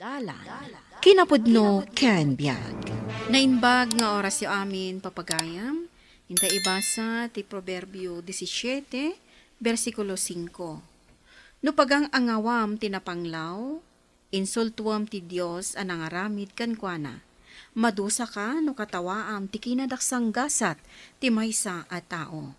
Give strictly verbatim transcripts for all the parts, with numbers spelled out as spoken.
Dalan, kinapudno ken biag. Naimbag nga orasyo amin, papagayam. Inta ibasa ti Proverbio disisiete, bersikulo singko. No pagang-angawam ti napanglaw, insultuam ti Dios a nangaramid kenkuana. Madusaka no katawaam ti kinadaksanggasat ti maysa a tao.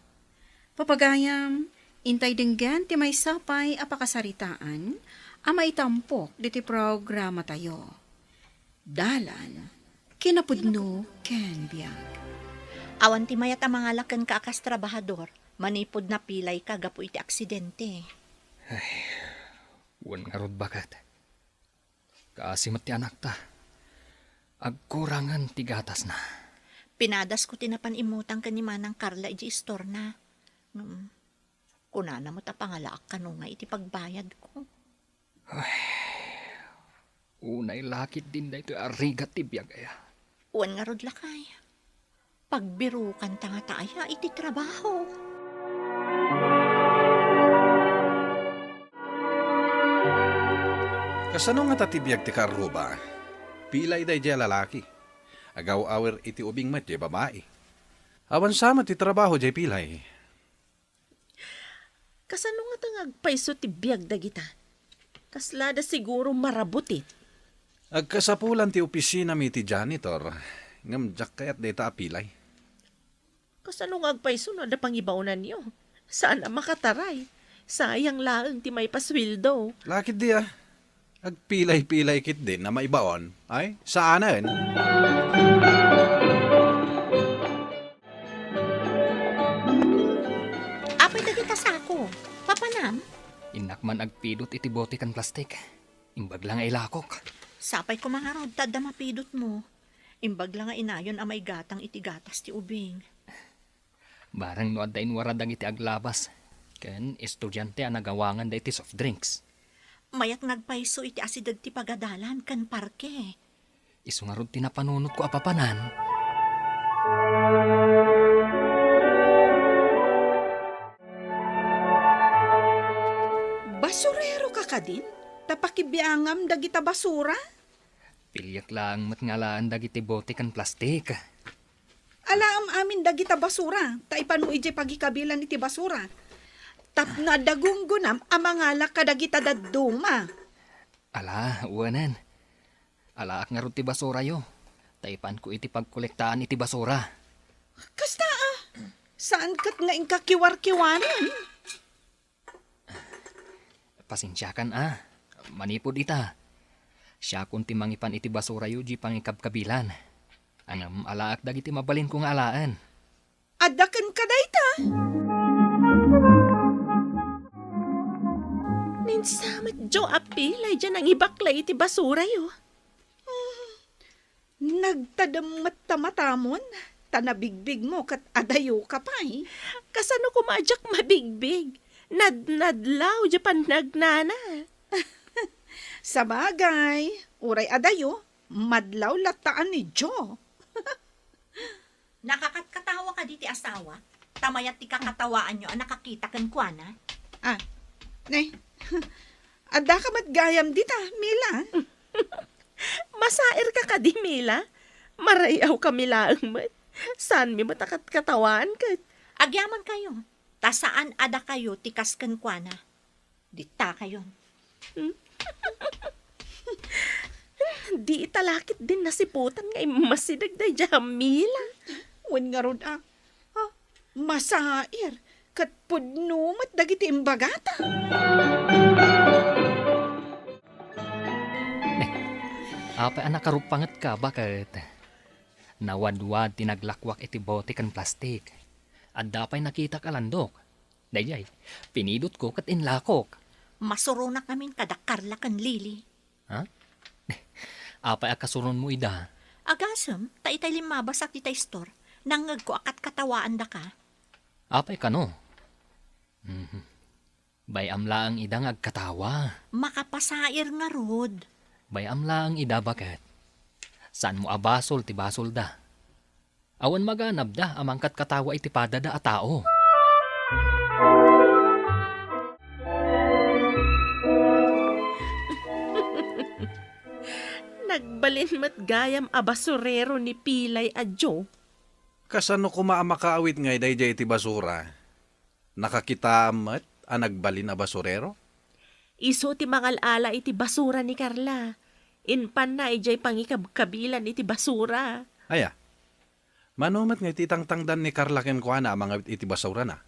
Papagayam, intay denggen ti maysa pay a pakasaritaan a maitampok ditoy programatayo. Dalan, kinapudno ken biag. Awan ti mayat a mangala kenka a kas trabahador, manipud napilayka gapu iti aksidente. Ay, wen ngarud, baket. Kaasi met ti anakta. Agkurangen ti gatasna. Pinadasko ti napan immutang ken ni Manang Carla iti istorna. Ngem, kunana met a pangalaak kano nga iti pagbayadko. Ay, unay la ketdin daytoy a rigat ti biag aya. Wen ngarud, lakay. Pagbirokanta ngata aya iti trabaho. Kasano ngata ti biag ti kaarruba? Pilay daydiay a lalaki. Agaw-awir iti ubing met diay babai. Awan sa met ti trabaho diay pilay. Kasano ngata nga agpayso ti biag dagita? Kaslada siguro marabutit. Agkasapulan ti opisinami iti janitor, ngem diak kayat dayta a pilay. Kasano nga agpayso no adda pangibaonanyo? Saan a makataray. Sayang laeng ti maipasueldo. La ketdi a. Agpilay-pilay ketdin a maibaon. Ay, saanen. Apay dagita sako? Papanam? Innak man agpidot iti bote ken plastik. Imbag la nga ilakok. Sapay koma ngarud ta adda mapidotmo. Imbag la nga inayon a maigatang iti gatas ti ubing. Barang no adda inwara dagiti aglabas ken estudiante a nagawanganda iti soft drinks. Mayat nga agpayso iti asideg ti pagadalan ken parke. Isu ngarud ti napanunotko a papanan. Basureroka kadin? Ta pakibiangam dagita basura? Piliek laeng met nga alaen dagiti bote ken plastik. Alaem amin dagita basura, ta ipanmo idiay pagikabilan iti basura. Tapno adda gunggonam a mangala kadagita dadduma. Ala, uwanen. Alaak ngarud ti basurayo, ta ipanko iti pagkolektaan iti basura. Kasta a, saan ket nga inka kiwarkiwanan? Pasensiakan a, manipud ita. Siakon ti mangipan iti basurayo diay pangikabkabilan. Ngem alaak dagiti mabalinko nga alaen. Adda kenka dayta? Ninsametyo a pilay diay nangibaklay iti basurayo. Hmm, nagtadem met ta matamon, ta nabigbigmo ket adayoka pay. Kasano koma a diak mabigbig? Nadnadlaw diay pannagnana. Sabagay, uray adayo, madlaw latta a ni Joe. Nakakatkatawa kadi ti asawa? Ta mayat ti kakatawaanyo a nakakita kenkuana? Ah, ne. Addaka met gayam dita, Mila. Masairka kadi, Mila? Maray-awkami laeng met. Saanmi met a katkatawaan ket. Agyamankayo, ta saan a dakayo ti kas kenkuana. Ditakayon. Di ita la ketdin nasiputan nga immasideg daydiay a Mila. Wen ngarud a, ha? Masair, ket pudno met dagiti imbagata. Ne, apay a nakaruppangetka, baket? Nawadwad ti naglakuak iti bote ken plastik. Adda pay nakitak a landok. Daydiay, pinidotko ket inlakok. Masuronak ngamin kada Carla ken Lily. Ha? Apay a kasuronmo ida? Agasem, ta itay limmabasak dita istor, nangngegko a katkatawaandaka. Apay kano? Mhm. Bay-am laeng ida nga agkatawa. Makapasair ngarud. Bay-am laeng ida, baket? Saanmo a basol ti basolda. Awan maganabda a mangkatkatawa iti padada a tao. Nagbalin met gayam a basurero ni Pilay a Joe. Kasano koma a makaawit ngay daydiay iti basura? Nakakitaam met a nagbalin a basurero? Isu ti mangal-ala iti basura ni Carla. Impanna idiay pangikabkabilan iti basura. Aya, mano met nga iti tangtangdan ni Carla kenkuana a mangawit iti basurana?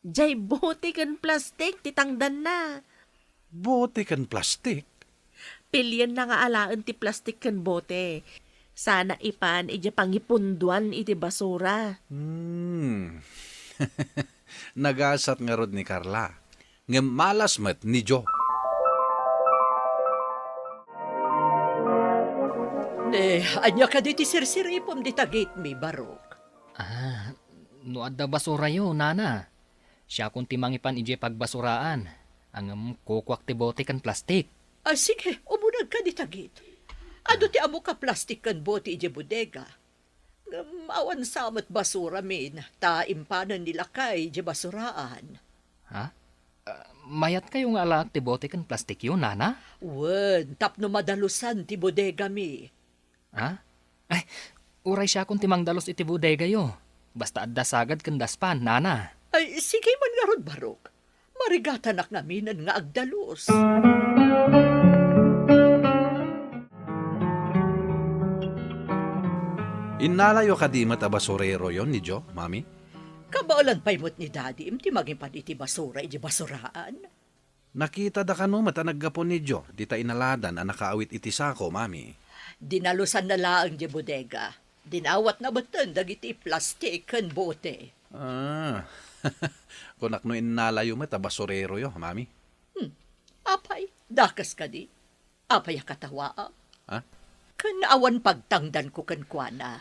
Jay bote ken plastik ti tangdanna. Bote ken plastik? Pilienna nga alaen ti plastik ken bote. Sana ipan idiay pangipunduan iti basura. Hmm. Nagasat ngarud ni Carla. Ngem malas met ni Joe. Ne, ania kadi ti sirsiripem dita gate-mi, Barok? Ah, no adda basurayo, nana. Siakon ti mangipan idiay pagbasuraan. Ngem kukuak ti bote ken plastik. Ah, sige, umunegka dita gate. Adu ti ammok a plastik ken bote idiay bodega. Ngem awan sa met basuramin, ta impanen ni lakay idiay basuraan. Ha? Ah, mayatkayo nga alaek ti bote ken plastikyo, nana? Wen, tapno madalusan ti bodegami. Ha? Ay, uray siakon ti mangdalus iti bodegayo. Basta adda sagad ken daspan, nana. Ay, sige man ngarud, Barok. Marigatanak ngaminen nga agdalus. Innalayo kadi met a basureroyo ni Joe, Mami? Kabaelan pay met ni Dadim ti mangipan iti basura iti basuraan? Nakitada kano met a naggapu ni Joe dita inaladan a nakaawit iti sako, Mami? Dinalusanna laeng diay bodega. Dinawatna metten dagiti plastik ken bote. Ah, kunak no innalayo met a basureroyo, Mami. Hmm. Apay, dakes kadi? Apay a katawaam? Ha? Ken awan pagtangdanko kenkuana.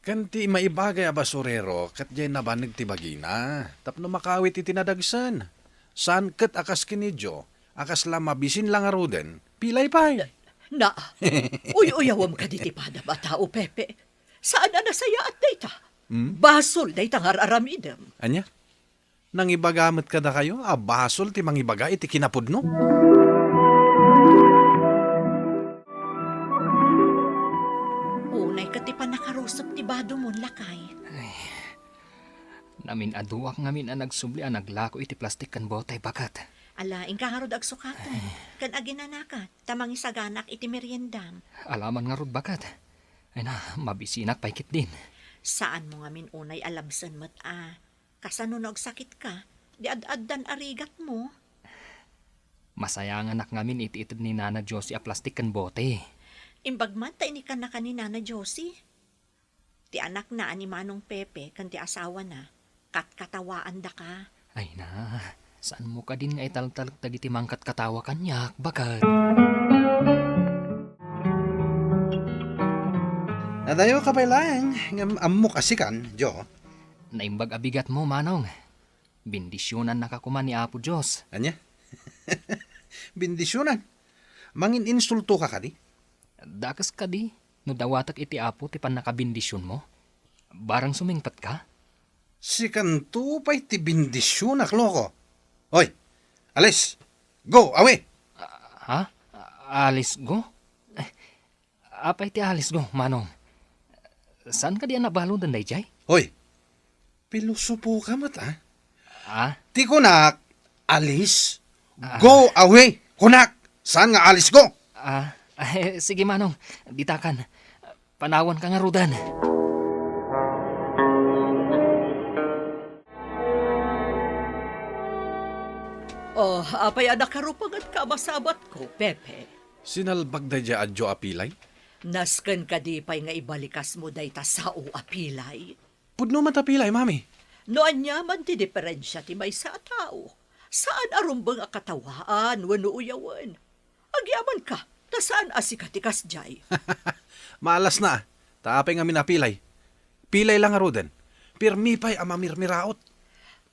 Ken ti maibagay a basurero, ket diay nabaneg ti bagina, tapno makaawit iti nadagsen. Saan ket a kas ken ni Joe, a kasla mabisin la ngaruden, pilay pay. Na, uy-uyawem kadi ti padam a tao, Pepe. Saan a nasayaat dayta. Hmm? Basol dayta nga ar-aramidem. Ania? Nangibaga met kadakayo a basol ti mangibaga iti kinapudno? Unay ket ti pannakarusep ti badumon, lakay. Ay, namin-aduak ngamin a nagsubli a naglako iti plastik ken bote, baket. Ala, inka ngarud agsukaten, ken aginanaka, ta mangisaganak iti meriendam. Alaman ngarud, baket. Ay na, mabisinak pay ketdin. Saanmo ngamin unay a labsen met a Kasano no agsakitka? Di ad-addan a rigatmo? Masayanganak ngamin iti ited ni Nana Josie a plastik ken bote. Imbag man ta inikannaka ni Nana Josie. Ti anakna a ni Manong Pepe ken ti asawana, katkatawaandaka. Ay na, saanmo kadin nga italtalek dagiti mangkatkatawa kaniak, baket? Adayo ka pay laeng, ngem ammok a sikan, Jo. Naimbag a bigatmo, Manong. Bendisionannaka koma ni Apo Dios. Ania? Bendisionan? Mangin-insultoka kadi? Dakes kadi, no dawatek iti Apo ti pannakabendisionmo? Barang sumingpetka? Sikanto pay ti bendisionak, loko. Hoy, alis! Go away! Ah, ha? Alis go? Eh, apay ti alis go, Manong? Saan kadi a nabaluden daydiay? Hoy, pilosopo ka met, ah? Ah? Ti kunak, alis, Ah. Go away, kunak! Saan nga alis go? Ah, eh, sige, Manong. Ditakan. Panawanka ngaruden. Oh, apay a nakarupengetka a masabatko, Pepe? Sinalbag daydiay a Jo a pilay? Nasken kadi pay nga ibalikasmo dayta sao a pilay? Pudno met a pilay, Mami. No ania man ti diferensia ti maysa a tao, saan a rumbeng a katawaan wenno uyawen. Agyamanka, ta saan a sika ti kasdiay. Maalasna, ta apay ngamin a pilay? Pilay la ngaruden. Pirmi pay a mamirmiraot.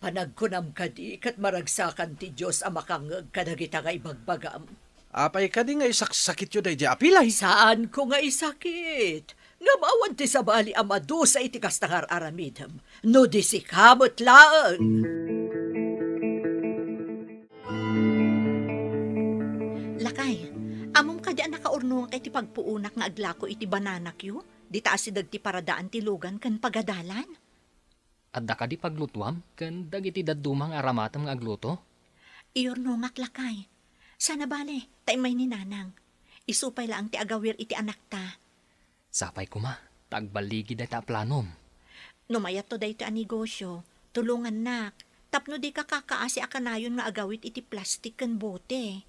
Panagkunam kadi ket maragsakan ti Dios a makangngeg kadagita nga ibagbagam. Apay kadi nga isaksakityo daydiay a pilay? Saanko nga isakit. Ngem awan ti sabali a madusa iti kasta nga ar-aramidem, no di sika met laeng. Lakay, ammom kadi a nakaur- Nunga iti pagpuonak nga aglako iti bananakyo, dita asideg ti paradaan ti lugan ken pagadalan? Adda kadi paglutuam ken dagiti dadduma nga aramatem nga agluto? Iyurnongak, lakay. Sana bale, ta immay ni Nanang. Isu pay laeng ti agawir iti anakta. Sapay koma, ta agballigi dayta a planom. No mayatto daytoy a negosio, tulongannak, tapno dika kakaasi a kanayon nga agawid iti plastik ken bote.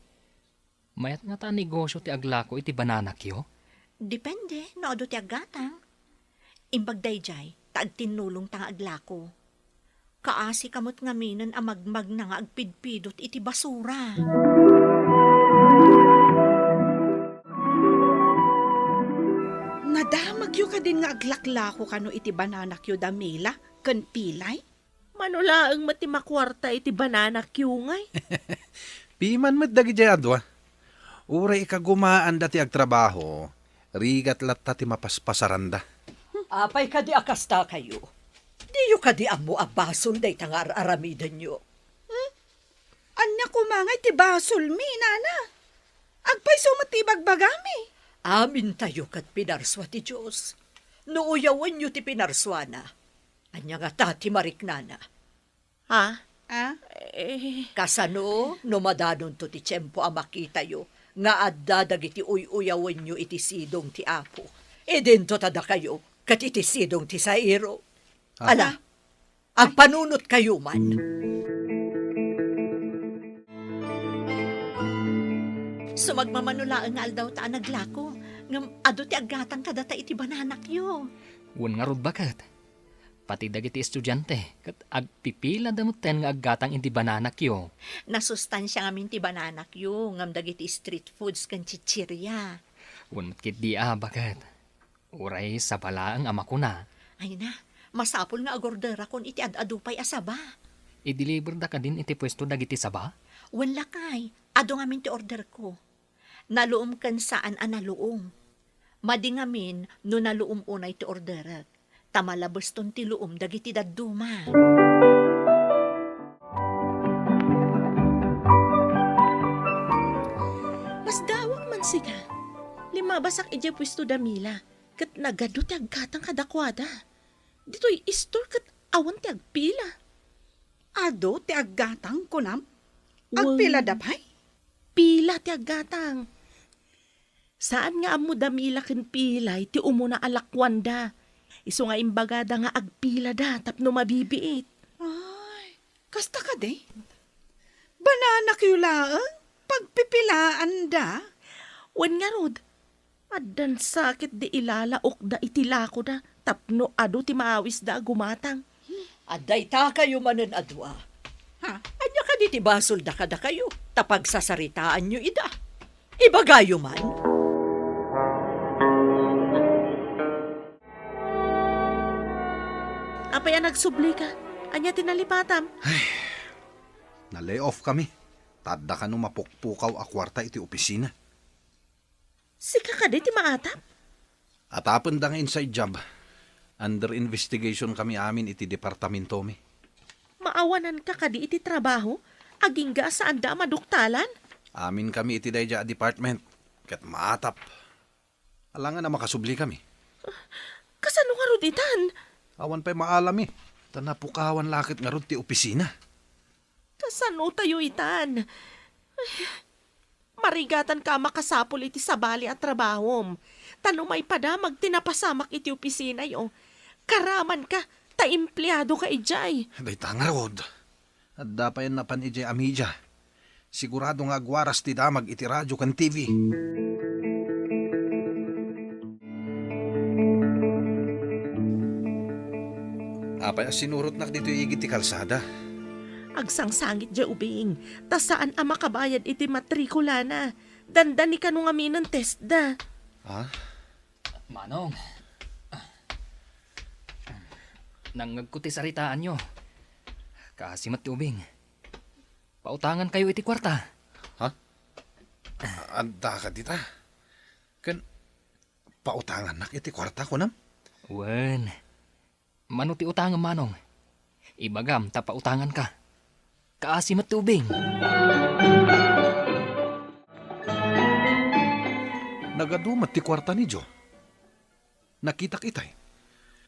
Mayat ngata a negosio ti aglako iti bananakyo? Depende no adu ti aggatang. Imbag daydiay, ta agtinnulongta nga aglako. Kaasika met ngaminen a magmagna nga agpidpidot iti basura. Nadamagyo kadin nga aglaklako kano iti bananakyo da Mila ken Pilay? Mano laeng met ti makuarta iti bananakyo ngay? Piman met dagidiay a dua. Uray ikagumaanda ti agtrabaho, rigat latta ti mapaspasaranda. Apay kadi a kastakayo? Diyo kadi ammo a basol dayta nga ar-aramidenyo? Hmm? Ania koma ngay ti basolmi, nana? Agpayso met ti ibagbagami. Amintayo ket pinarsua ti Dios. No uyawenyo ti pinarsuana, ania ngata ti mariknana? Ha? Ah? Eh. Kasano no madanonto ti tiempo a makitayo nga adda dagiti uy-uyawenyo iti sidong ti Apo? Idinto ta dakayo ket iti sidong ti sairo. Ah. Ala, agpanunotkayo man. Sumagmamano laeng nga aldaw ta a naglako, ngem adu ti aggatang kadata iti bananakyo. Wen ngarud, baket. Pati dagiti estudiante, ket agpipilada metten nga aggatang iti bananakyo. Nasustansia ngamin ti bananakyo, ngem dagiti street foods ken chichirya. Wen met ketdi a, baket. Uray saba laeng a makuna. Ay na, masapul nga agorderakon iti ad-adu pay a saba. I-deliverda kadin iti puesto dagiti saba? Wen lakay, adu ngamin ti orderko. Naluom ken saan a naluom. Madi ngamin no naluom unay ti orderek, ta malabeston ti luom dagiti dadduma. Masdawak man sika. Limabasak idiay puesto da Mila, ket nagadu ti aggatang kadakuada. Ditoy istor ket awan ti agpila. Adu ti aggatang, kunam? Wen. Agpilada pay? Pila ti aggatang. Saan nga ammo da Mila ken Pilay ti umuna a lakuanda. Isu nga imbagada nga agpilada tapno mabibiit. Ay, kasta kadi? Bananakyo laeng? Pagpipilaanda? Wen ngarud, addan sakit di ilalaokda iti lakoda tapno adu ti maawisda a gumatang. Adda itakayo manen a dua. Ha? Ania kadi ti basolda kadakayo ta pagsasaritaanyo ida? Ibagayo man. Apay a nagsublika? Ania ti nalipatam? Ay, na-lay off kami. Ta adda kano mapukpukaw a kuarta iti opisina. Sika kadi ti maatap? Atapenda nga inside job. Under investigation kami amin iti departamentomi. Maawananka kadi iti trabaho? Agingga a saanda a maduktalan? Amin kami iti daydiay a department. Ket maatap. Alangan a makasubli kami. Kasano ngarud itan? Awan pay maalami. Ta napukawan la ket ngarud ti opisina. Kasano tayo itan? Ay, marigatanka a makasapul iti sabali a trabahom. Ta no maipadaag ti napasamak iti opisinayo, karamanka ta empleadoka idiay. Dayta ngarud. Adda pay napan idiay a media. Sigurado nga agwaras ti damag iti radio ken T V. Apay a sinurotnak ditoy igid ti kalsada? Agsangsangit diay ubing, ta saan a makabayad iti matrikulana. Dandani kano ngaminen testda. Ha? Manong, nangngegko ti saritaanyo. Kaasi met ti ubing. Pautangankayo iti kuarta. Ha? Adda ka dita? Ken pautangannak iti kuarta, kunam? Wen. Mano ti utangem, Manong? Ibagam ta pautanganka. Kaasi met ti ubing. Nagadu met ti kuarta ni Jo. Nakitak itay.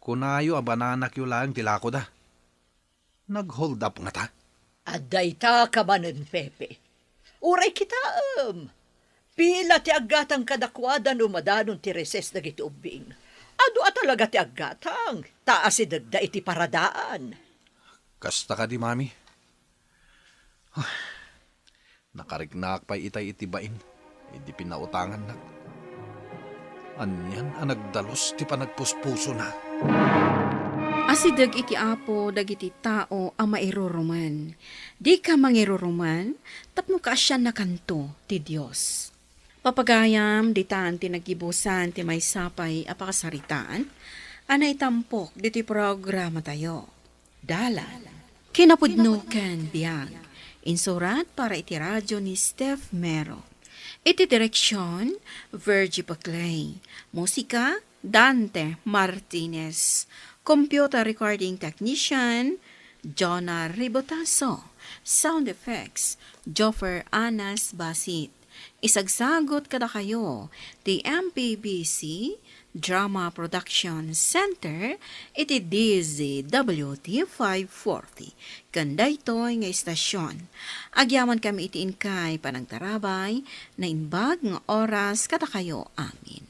Kunayo a bananakyo laeng ti lakoda. Nag-hold up ngata? Adda ita ka manen, Pepe. Uray kitaem. Pila ti aggatang kadakuada no madanon ti reses dagiti ubbing? Adu a talaga ti aggatang, ta asidegda iti paradaan. Kasta kadi, Mami? Nakariknaak pay itay iti bain idi pinautangannak. Anian a nagdalus ti panagpuspusona. Asideg iti Apo dagiti tao a mairuruman. Dika mangiruruman tapno kaasiannakanto ti Dios. Papagayam, ditan ti naggibusan ti maysa pay a pakasaritaan a naitampok ditoy programatayo. Dalan. Kinapudno ken biag. Insurat para iti radio ni Steph Mero. Iti direksyon, Virgie Paclay. Musika, Dante Martinez. Computer recording technician, Jonah Ribotazo. Sound effects, Joffer Anas Basit. Isagsagut kadakayo ti M P B C Drama Production Center iti D Z W T five forty. Ken daytoy nga istasyon, agyamankami iti inkay panagtarabay, naimbag nga oras kadakayo amin.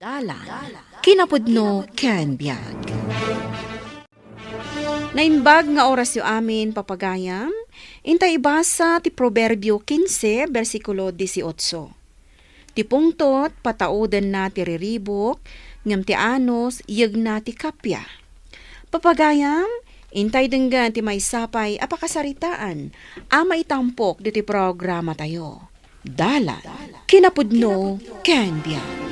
Dalan, kinapudno ken biag. Naimbag nga orasyo amin, papagayam, intay ibasa ti Proverbio quince, bersikulo dieciocho. Ti pungtot, pataudenna ti riribuk, ngem ti anus, yegna ti kappia. Papagayam, intay denggen ti maysa pay a pakasaritaan a maitampok ditoy programatayo. Dalan, kinapudno, ken biag.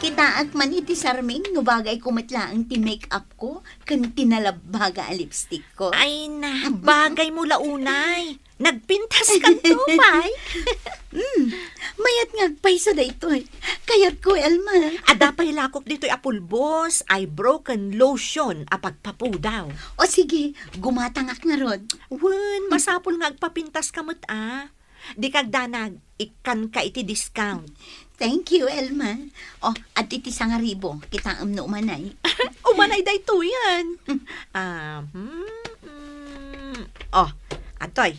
Kitaak man iti sarming no bagayko met laeng ti make-up ko ken ti nalabbaga a lipstick ko. Ay na, bagay mo la unay. Nagpintas kanto pay. Hmm, mayat nga agpayso daytoy. Kayatko, Elma. Adda pay lakok ditoy a pulbos, eyebrow ken lotion a pagpapudaw. O sige, gumatangak ngarud. Wen, masapul nga agpapintas ka met a. Dika agdanag, ikkanka iti discount. Thank you, Elma. O, adda iti sangaribu, kitaem no umanay. Umanay daytoyen. Ah, hmm, hmm. O, adtoy.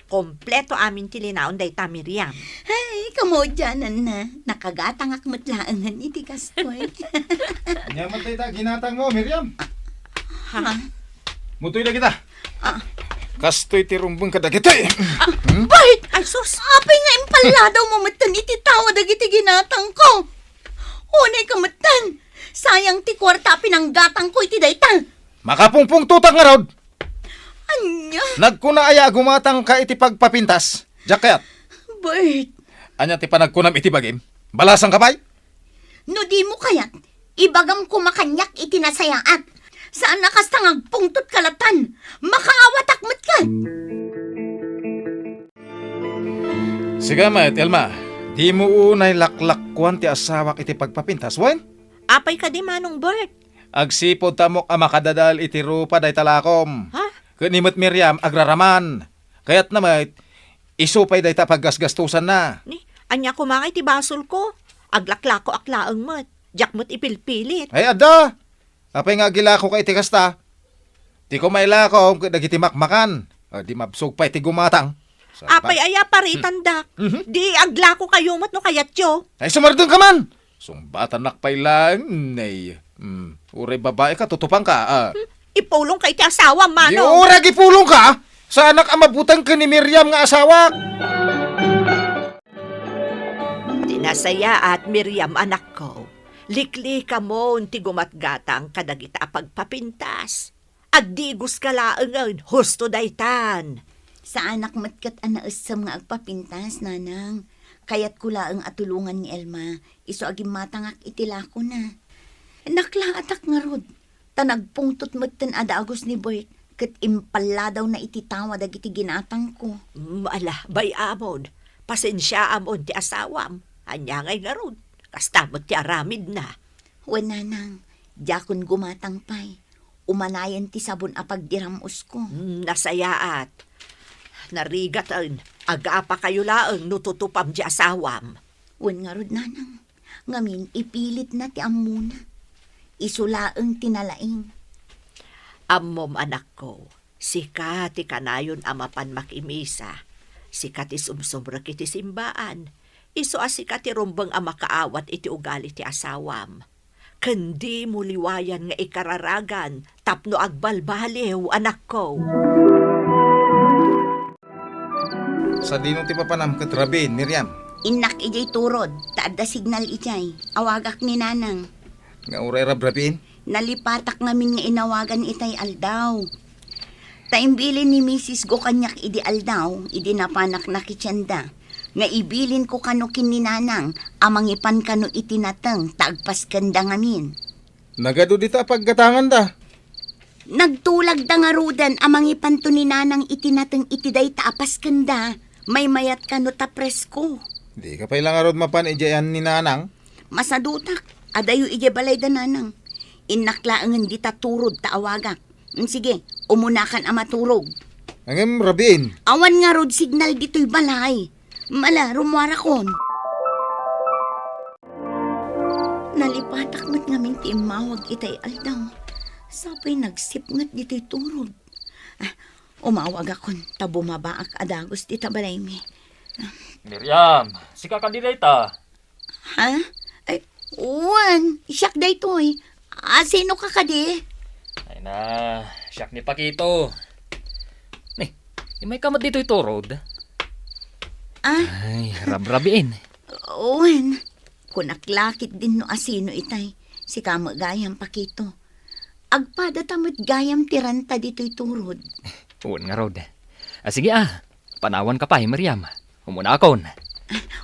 Kompleto amin ti linaon dayta, Miriam. Ay, kamaudiananna. Nakagatangak met laengen iti kastoy. Ania met dayta ginatangmo, Miriam? Ha? Mutoy dagita. Ah. Kastoy ti rumbeng kadagitoy. Ah, hmm? Bart! Ay, sus! Apay nga impalladaw mo metten iti tawa dagiti ginatangko? Unay ka metten! Sayang ti kuarta a pinanggatangko iti dayta. Makapungpungtotak ngarud! Ania? Nagkuna aya a gumatangka iti pagpapintas? Diak kayat. Bart! Ania ti panagkunam iti bagim? Balasangka pay? No dimo kayat, ibagam koma kaniak iti nasayaat. Saan a kasta nga agpungtot ka latan. Makaawatak met ka. Sika met, Elma, dimo unay laklakkuan ti asawak iti pagpapintas, wen? Apay kadi, Manong Bert? Agsipud ta ammok a makadadael iti rupa dayta lakom. Ha? Ken ni met Miriam agraraman. Kayatna met, isu pay dayta a paggasgastosanna. Ni, ania koma nga iti basolko? Aglaklakoak laeng met. Diak met ipilpilit. Ay, adda! Apay nga agilakoka iti kasta? Ti koma ilakom ket dagiti makmakan. A, di mabsog pay ti gumatang. Sabay. Apay aya paritandak? Mhm. Di aglakokayo met no kayatyo. Ay, sumardengka man! Sungbatannak pay laeng, nay. Hmm, uray babaeka, tutupangka, a. Hmm, ipulongka iti asawam, Manong. Di uray agipulongka! Saanak a mabuteng ken ni Miriam nga asawak! Ti nasayaat, Miriam, anakko. Liklikamon ti gumatgatang kadagita a pagpapintas. Agdigoska laengen, husto daytan. Saanak met ket a naessem nga agpapintas, nanang. Kayatko laeng a tulongan ni Elma, isu a gimmatangak iti lakona. Naklaatak ngarud, ta nagpungtot metten a dagus ni Bert ket impalladawna iti tawa dagiti ginatangko. Mm, ala, bay-amon, pasensiaamon ti asawam. Ania ngay ngarud, kasta met ti aramidna. Wen, nanang, diakon gumatang pay. Umanayen ti sabon a pagdiram-osko. Hmm, nasayaat. Narigaten, agapakayo laeng no tutupam ti asawam. Wen ngarud, nanang, ngamin ipilitna ti ammona. Isu laeng ti nalaing. Ammom, anakko, sika ti kanayon a mapan makimisa. Sika ti sumsumrek iti simbaan. Isu a sika ti rumbeng a makaawat iti ugali ti asawam. Ken dimo liwayan nga ikararagan tapno agbalbaliw, anakko. Sadino ti papanam ket rabiin, Miriam? Innak idiay turod, ta adda signal idiay. Awagak ni Nanang. Nga uray rabrabiin? Nalipatak ngamin nga inawagan itay aldaw. Ta imbilin ni Misis Go kaniak idi aldaw, idi napanak nakitienda, nga ibilinko kano ken ni Nanang a mangipan kano iti nateng ta agpaskenda ngamin. Nagadu dita a paggatanganda. Nagtulagda ngaruden a mangipanto ni Nanang iti nateng iti dayta a paskenda. Maymayat kano ta presko. Dika pay la ngarud mapan idiay ni Nanang? Masadutak. Adayo idiay balayda, Nanang. Innak laengen dita turod ta awagak. Mm, sige, umunakan a maturog. Ngem rabiin. Awan ngarud signal ditoy balay. Mala, rummuarakon. Nalipatak met ngamin ti immawag itay aldaw. Sapay nagsipnget ditoy turod. Ah, umawagakon ta bumabaak a dagus dita balaymi. Miriam, sika kadi dayta? Ha? Ay, wen, siak daytoy. A, sino ka kadi? Ay na, siak ni Pakito. Ni, immay ka met ditoy turod? Ah? Ay, rabrabiin. Wen, kunak la ketdin no asino itay. Sika met gayam, Pakito. Agpadata met gayam ti ranta ditoy turod. Wen ngarud. A, sige a, panawanka pay, Miriam. Umunakon.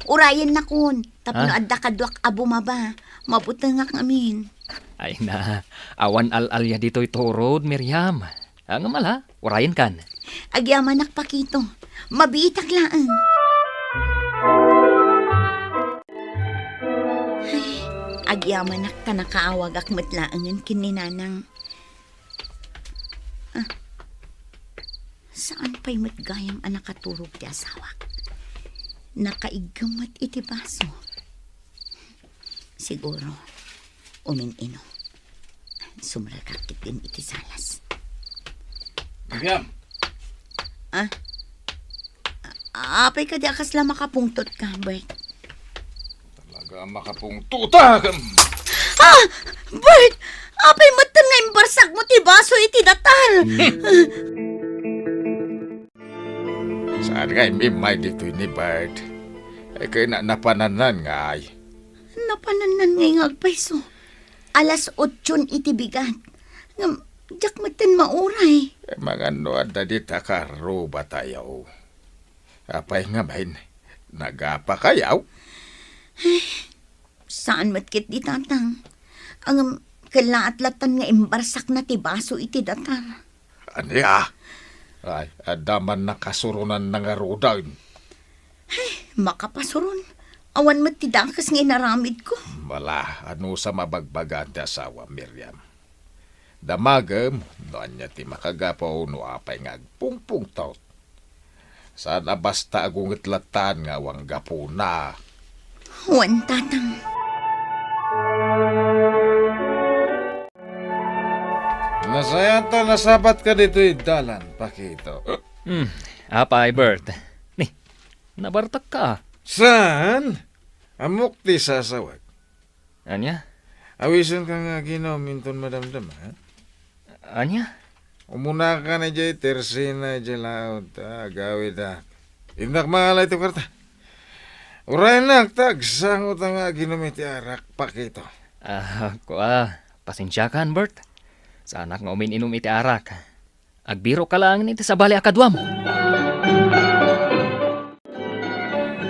Urayennakon, tapno Ah? adda kaduak a bumaba. Mabutengak ngamin. Ay na, awan al-alia ditoy turod, Miriam. Ngem ala, urayenkan. Agyamanak, Pakito. Mabiitak laeng. Ay, agyamanak ta nakaawagak met laengen ken ni Nanang. Ah, saan pay met gayam a nakaturog ti asawak? Nakaiggem met iti baso. Siguro, umin-inom. Sumrekak ketdin iti salas. Miriam! Ah? Apay kadi a kasla makapungtot ka, Bert? Talaga a makapungtotak! Ah! Bert! Apay metten nga imbarsak mo ti baso iti datar? Saan nga immay ditoy ni Bert? Ay, kay na-, napanannan ngay. Napanannan ngay nga agpayso. Alas otson iti bigat. Ngem, diak metten mauray. Eh, mangano adda dita karrubatayo? Apay ngamin, nagapakayaw? Ay, saan met ketdi, Tatang. Ngem, kellaat lattan nga imbarsakna ti baso iti datar. Ania? Ay, adda man nakasurunanna ngaruden. Ay, makapasuron. Awan met ti dakes nga inaramidko. Mala, anusam a bagbagaan ti asawam, Miriam. Damagem no ania ti makagapu no apay nga agpungpungtot. Saan a basta agunget lattan nga awan gapuna. Wen, Tatang. Nasayaat ta nasabatka ditoy dalan, Pakito. Hmm, apay, Bert? Ni, nabartekka. Saan? Ammok ti sasawag. Ania? Awisenka nga aginom inton madamdama, ha? Ania? Umunakan idiay tersena idiay laud, ta agawidak. Innak mangala iti kuarta. Uraynak, ta agsangotan nga aginom iti arak, Pakito. Ah, kua, pasensiakan, Bert. Saanak nga umin-inom iti arak. Agbirokka laeng iti sabali a kaduam.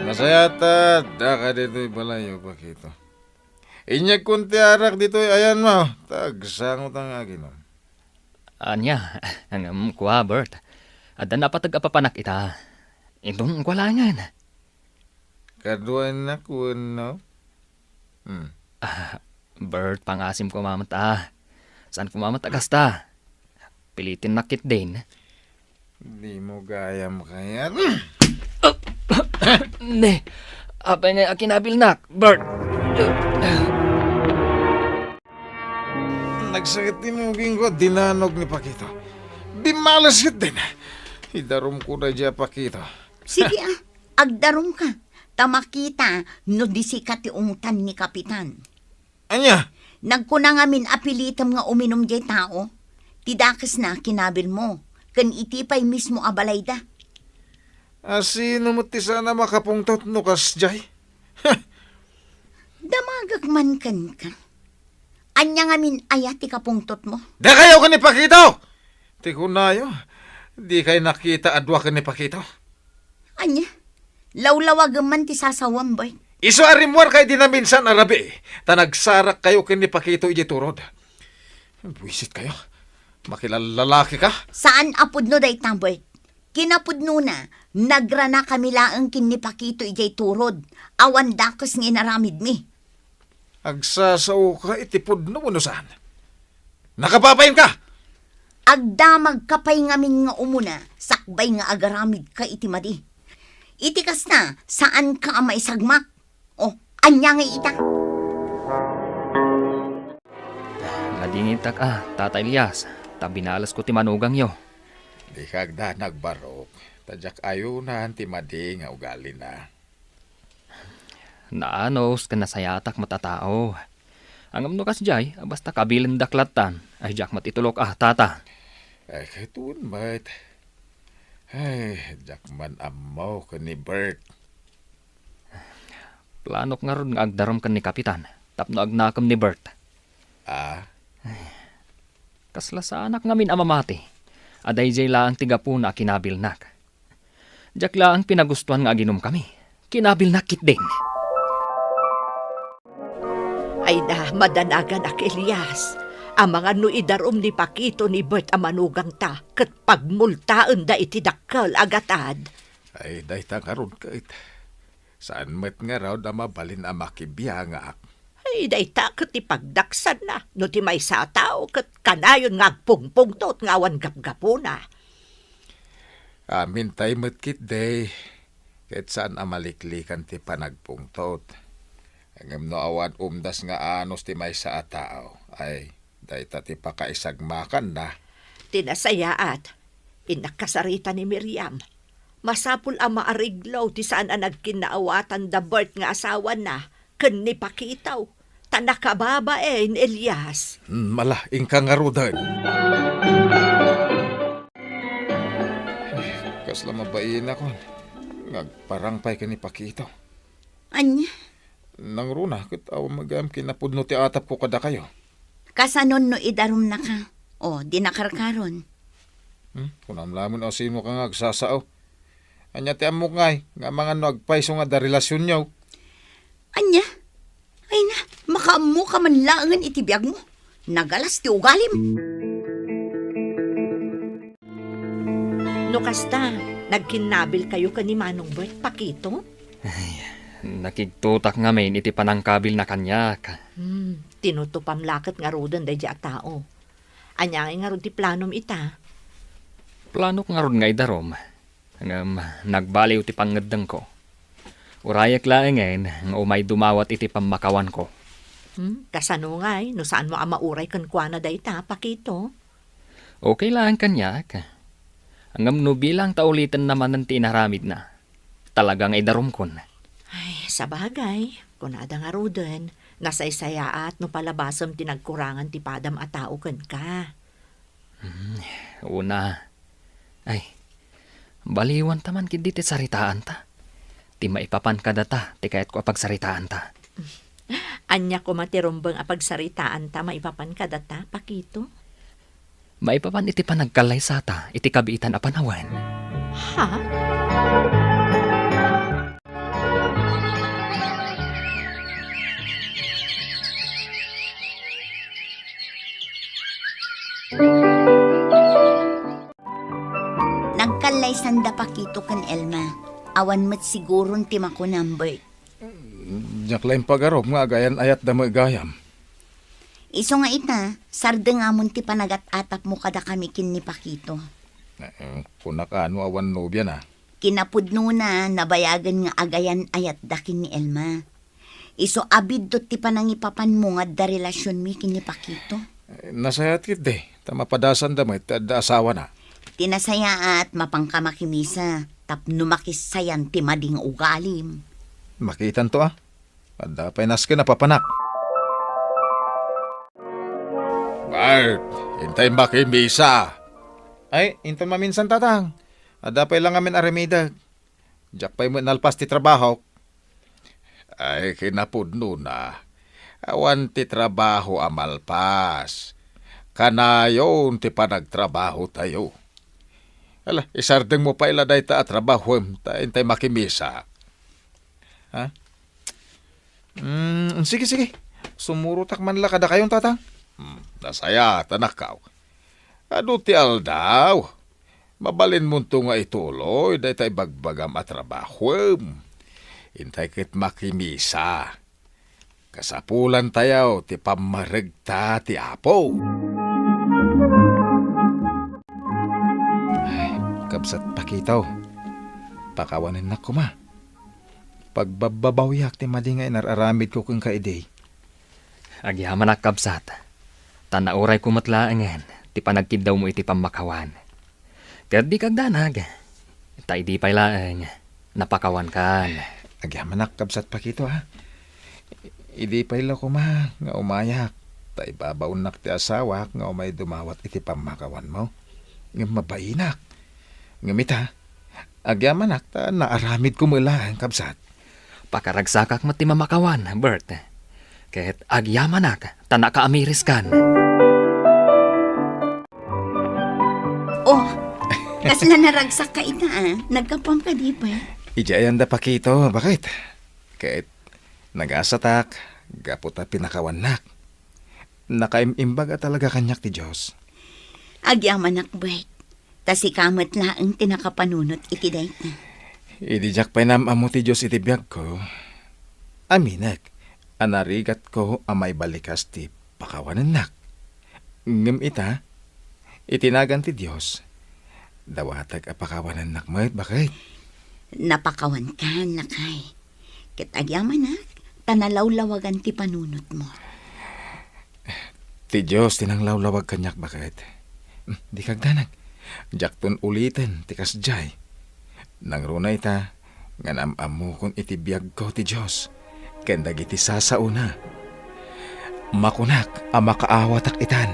Nasayaat ta addaka ditoy balayyo, Pakito. Inyegkon ti arak ditoy ayanmo, ta agsangotan nga aginom. Ania, ngem kua, Bert. Adda napateg a papanak ita. Inton kua laengen. Kaduanak wenno? Hmm. Ah, Bert, pangasim koma met a. Saan koma met a kasta? Pilitinnak ketdin. Dimo gayam kayat. Ne, Apay ngay a kinabilnak, Bert? Nagsakit ti mugingko, dinanog ni Pakito. Bimmales ketdin. Idarumko daydiay a Pakito. Sige, ah, agdarumka. Ta makita no disika ti ungtan ni Kapitan. Ania? Nagkuna ngamin a pilitem nga uminum diay tao. Ti dakesna, kinabilmo. Ken iti pay mismo a balayda. A, sino met ti saan a makapungtot no kasdiay? Damagek man kenka. Ania ngamin aya ti kapungtotmo? Dakayo ken ni Pakito! Ti kunayo, dikay nakita a dua ken ni Pakito. Ania? Lawlawagem man ti sasawam, Bert. Isu a rimmuarka idi naminsan a rabii, ta nagsarakkayo ken ni Pakito idiay turod. Buisitkayo. Makilallalakika? Saan a pudno dayta, Bert. Kinapudnona, nagranakami laeng ken ni Pakito idiay turod. Awan dakes nga inaramidmi. Agsasaoka iti pudno wenno saan? Nakababainka! Agdamagka pay ngamin nga umuna, sakbay nga agaramidka iti madi. Iti kasta, saanka a maisagmak. O, ania ngay ita? Nadingitak a, Tata Elias, ta binalesko ti manugangyo. Dika agdanag, Barok, ta diak ayonan ti madi nga ugalina. Naanus ken nasayatak met a tao. Ngem no kasdiay, basta kabilendak lattan, ay diak met itulok a, Tata. Ay, ket wen met. Ay, diak man ammo ken ni Bert. Planok ngarud nga agdarum ken ni Kapitan tapno agnakem ni Bert. Ah? Kasla saanak ngamin a mamati a daydiay laeng ti gapuna a kinabilnak. Diak laeng pinagustuan nga aginumkami. Kinabilnak ketdin. Ay na, madanaganak, Elias. Amangan no idarum ni Pakito ni Bert a manugangta ket pagmultaenda iti dakkel a gatad. Ay, dayta ngarud ket. Saan met ngarud a mabalin a makibiangak. Ay, dayta ket ti pagdaksanna, no ti maysa a tao ket kanayon nga agpungpungtot nga awan gapgapuna. Amintay met ketdi, ket saan a maliklikan ti panagpungtot. Ngem no awan umdas nga anus ti maysa a tao, ay, dayta ti pakaisagmakanna. Ti nasayaat, innak kasarita ni Miriam. Masapul a maariglo ti saan a nagkinnaawatan da Bert nga asawana ken ni Pakito, ta nakababain, Elias. Hmm, ala, inka ngaruden. Kasla mabainak nga agparang pay ken ni Pakito. Ania? Nangruna, ket awan met gayam kinapudno ti atapko kadakayo. Kasanon no idarumnaka? O, di nakarkaron. Hmm? Kunam lamen a sinoka nga agsasao. Ania ti ammok ngay, nga amangan no agpayso nga adda relasionyo? Ania? Ay na, makaammoka man laengen iti biagmo. Nagalas ti ugalim. No kasta, nagkinnabilkayo ken ni Manong Bert, Pakito? Ay, nakigtutak ngamin iti panangkabilna kaniak. Hmm, tinutupam laket ngaruden daydiay a tao. Ania ngay ngarud ti planom ita? Planok ngarud nga idarum. Ngem nagbaliw ti pangngeddengko. Urayek laengen nga umay dumawat iti pammakawanko. Hmm, kasano ngay no saanmo a mauray kenkuana dayta, Pakito? Okay laeng kaniak. Ngem no bilang ta ulitenna manen ti inaramidna, talaga nga idarumkon. Ay, sabagay, kunada ngaruden, nasaysayaat no palabasem ti nagkurangan ti padam a tao kenka. Hmm, una. Ay, baliwanta man ketdi ti saritaanta. Ti maipapan kadata ti kayatko a pagsaritaanta. Ania koma ti rumbeng a pagsaritaanta maipapan kadata, Pakito? Maipapan iti panagkallaysata iti kabiitan a panawen. Ha? Nagkallaysan da Pakito ken Elma. Awan met siguron ti makunam, Bert. Diak la impagarup nga agayan-ayatda met gayam. Isu nga ita, sardengamon ti panagat-atapmo kadakami ken ni Pakito. Eh, kunak a no awan nobiana. Kinapudnona, nabayagen nga agayan-ayatda ken ni Elma. Isu a biddut ti panangipapanmo nga adda relasionmi ken ni Paquito. Eh, nasayaat ketdi, ta mapadasanda met ti adda asawana. Ti nasayaat, mapanka makimisa, tapno makisayan ti madi nga ugalim. Makitanto a. Adda pay nasken a papanak. Bart, intay makimisa. Ay, inton maminsan, Tatang. Adda pay la ngamin aramidek. Diak pay met nalpas ti trabahok. Ay, kinapudnona. Awan ti trabaho a malpas. Kanayon ti panagtrabahotayo. Ala, isardengmo pay la dayta a trabahoem, ta intay makimisa. Ha? Mm, sige, sige. Sumurotak man la kadakayon, Tatang. Hmm, nasayaat, anakko. Adu ti aldaw. Mabalinmonto nga ituloy dayta ibagbagam a trabahoem. Intay ket makimisa. Kasapulantayo ti pammaregta ti Apo. Ay, kabsat Paquito, pakawanennak koma. Pagbabbabawiak ti madi nga inar-aramidko kenka idi. Agyamanak, kabsat, ta naurayko met laengen ti panagkiddawmo iti pammakawan. Ket dika agdanag, ta idi pay laeng, napakawankan. Agyamanak, kabsat Paquito, ha? Idi pay la koma nga umayak, ta ibabaonnak ti asawak nga umay dumawat iti pammakawanmo. Ngem mabainak. Ngem ita, agyamanak ta naaramidko met laeng, kabsat. Pakaragsakak met ti mamakawan, Bert. Ket agyamanak ta nakaamiriskan. Oh, kasla naragsakka ita, a? Naggapuam kadi, Bert? Idiay anda, Paquito, baket? Ket nagasatak gapu ta pinakawannak. Nakaim-imbag a talaga kaniak ti Dios. Agyamanak, Bert. Ta sika met laeng ti nakapanunot iti dayta. Idi diak pay naam-ammo ti Dios iti biagko, aminek a narigatko a maibalikas ti pakawanennak. Ngem ita, iti nagan ti Dios, dawatek a pakawanennak met, baket. Napakawankan, lakay. Ket agyamanak, ta nalawlawagan ti panunotmo. Ti Dios ti nanglawlawag kaniak, baket. Hmm, dika agdanag. Diakton uliten ti kasdiay. Nangruna ita nga naam-ammokon iti biagko ti Dios ken dagiti sasaona. Makunak a makaawatak itan.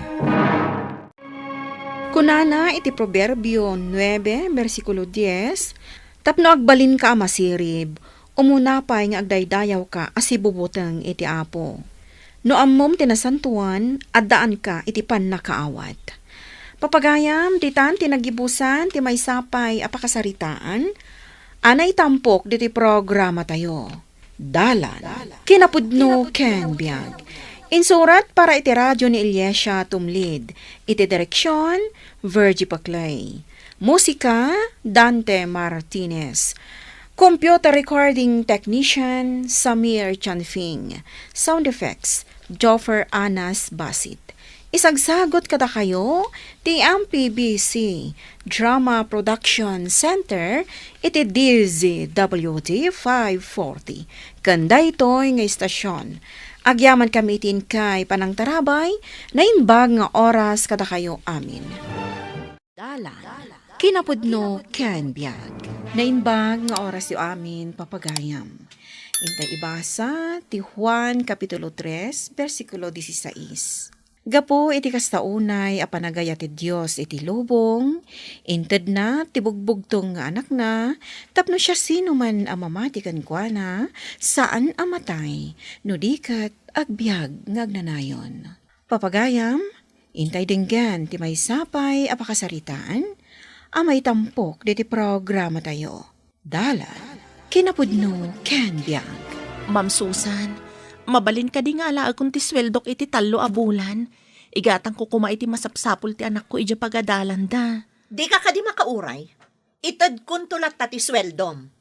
Kunana iti Proverbio nuebe, bersikulo dies, "Tapno agbalinka a masirib, umuna pay nga agdaydayawka a sibubuteng iti Apo. No ammom ti nasantoan, addaanka iti pannakaawat." Papagayam, ditan ti naggibusan ti maysa pay a pakasaritaan a naitampok ditoy programatayo. Dalan, kinapudno ken biag. Insurat para iti radio ni Eliasia Tumlid. Iti direksion, Virgie Paclay. Musika, Dante Martinez. Computer recording technician, Samir Chanfing. Sound effects, Joffer Anas Basit. Isagsagut kadakayo ti M P B C Drama Production Center iti D Z W T five forty. Ken daytoy nga istasyon, agyamankami iti inkay panangtarabay, naimbag nga oras kadakayo amin. Dalan, kinapudno ken biag. Naimbag nga orasyo amin, papagayam. Intay ibasa ti Juan Kapitulo tres, bersikulo dieciséis. Gapu iti kasta unay a panagayat ti Dios iti lubong, intedna ti bugbugtong nga Anakna tapno siasinoman a mamati kenkuana, saan a matay, no di ket agbiag nga agnanayon. Papagayam, intay denggen ti maysa pay a pakasaritaan a maitampok diti programatayo. Dalan, kinapudno ken biag. Ma'am Susan, mabalin kadi nga alaekon ti sueldok iti tallo a bulan? Igatangko koma iti masapsapul ti anakko idiay pagadalanda. Dika kadi makauray? Itedkonto latta ti sueldom.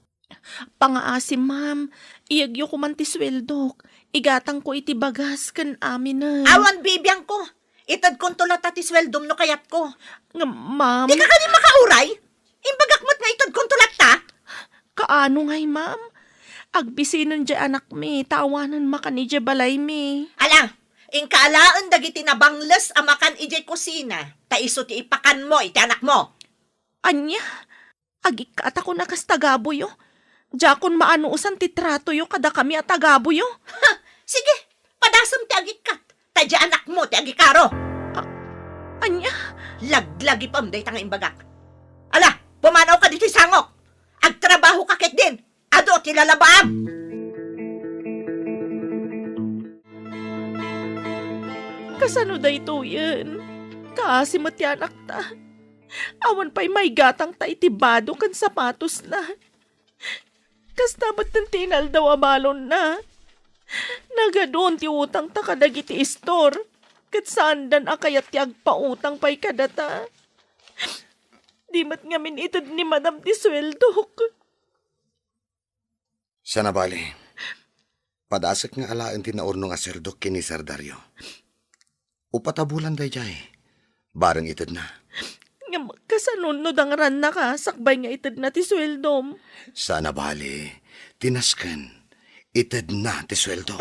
Pangaasim, ma'am. Iyegyo koman ti sueldok. Igatangko iti bagas ken aminen. Awan bibiangko. Itedkonto latta ti sueldom no kayatko. Nga, ma'am. Dika kadi makauray? Imbagak met nga itedkonto latta. Kaano ngay, ma'am? Agbisinen diay anakmi, ta awanen makan idiay balaymi. Ala, inka alaen dagiti nabangles a makan idiay kusina, ta isu ti ipakanmo iti anakmo. Ania? Agikkatakon a kas tagabuyo. Diakon maanusan ti tratoyo kadakami a tagabuyo. Ha! Sige, padasem ti agikkat, ta diay anakmo ti agikaro. A-, ania? Laglagipem dayta nga imbagak. Ala, pumanawka ditoy sangok. Agtrabahoka ketdin. Adu ti lalabaam. Kasano daytoyen? Kaasi met ti anakta. Awan pay maigatangta iti bado ken sapatosna. Kasta met ti inaldaw a balonna. Nagadun ti utangta kadagiti istor, ket saandan a kayat ti agpautang pay kadata. Di met ngamin ited ni Madam ti sueldok. Sana bali, padasek nga alaen ti naurnong a sueldok ken ni Sir Dario. Upat a bulan daydiay, bareng itedna. Ngem kasano no dangrannaka sakbay nga itedna ti sueldom? Sana bali, ti nasken, itedna ti sueldo.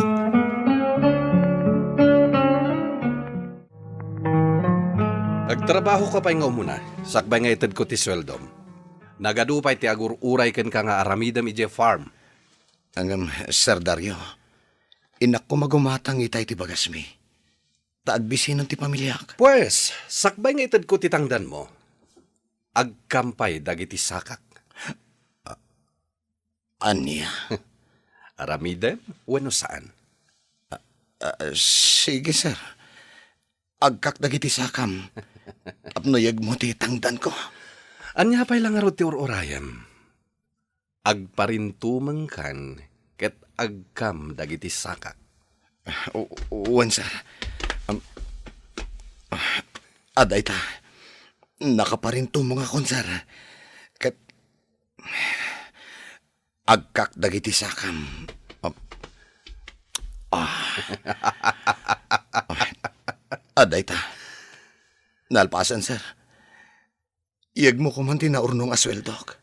Agtrabahoka pay nga umuna, sakbay nga itedko ti sueldom. Nagadu pay ti agur-uray kenka nga aramidem idiay farm. Ngem, Sir Dario, innak koma gumatang itay ti bagasmi. Ta agbisinan ti pamiliak. Pues, sakbay nga itedko ti tangdanmo, agkam pay dagiti sakak. Ania? Aramidem wenno saan? Ah, sige, sir. Agkak dagiti sakam. Tapno yegmo ti tangdanko. Ania pay la ngarud ti ur-urayem? Agparintumengkan ket agkam dagiti sakak. Ah, u-, wen, sir. Am, ah, adda ita. Nakaparintumengakon, sir. Ket agkak dagiti sakam. Am, ah. Ah, adda ita. Nalpasen, sir. Yegmo koman ti naurnong a sueldok.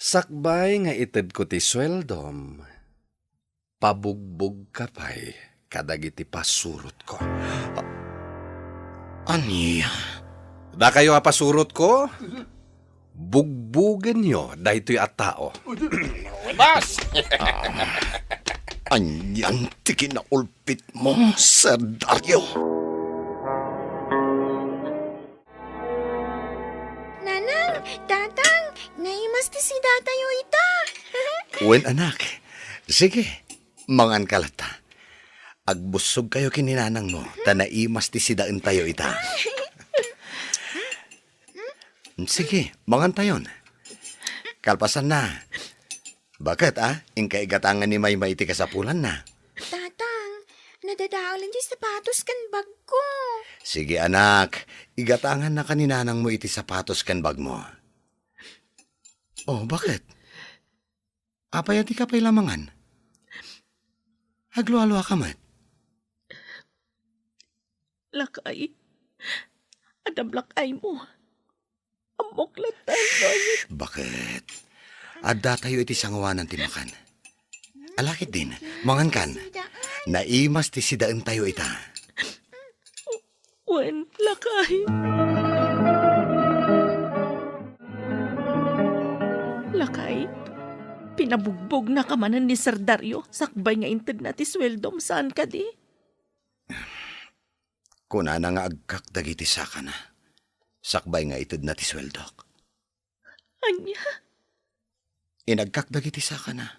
Sakbay nga itedko ti sueldom, pabugbogka pay kadagiti pasurotko. Ania? Dakayo a pasurotko, bugbogenyo daytoy a tao. Bas! Anian ti kinaulpitmo, Sir Dario? Nanang, Tatang, naimas ti sidatayo ita. Wen, anak. Sige, manganka latta. Agbussogkayo ken ni nanangmo, ta naimas ti sidaentayo ita. Sige, mangantayon. Kalpasanna, baket, a, inka igatangan ni Maymay iti kasapulanna. Tatang, nadadaelen ti sapatos ken bagko. Sige, anak, igatangannaka ni nanangmo iti sapatos ken bagmo. Oh, baket? Apay a dika pay la mangan? Aglualuaka met. Lakay, adda lakaymo. Ammok latta, Lola. Baket? Addatayo iti sangoanan ti makan. Ala ketdin, mangankan. Naimas ti sidaentayo ita. Wen, lakay. Lakay, pinabugbogna ka manen ni Sir Dario sakbay nga intedna ti sueldom, saan kadi? Kunana nga agkak dagiti sakana, sakbay nga itedna ti sueldok. Ania? Inagkak dagiti sakana.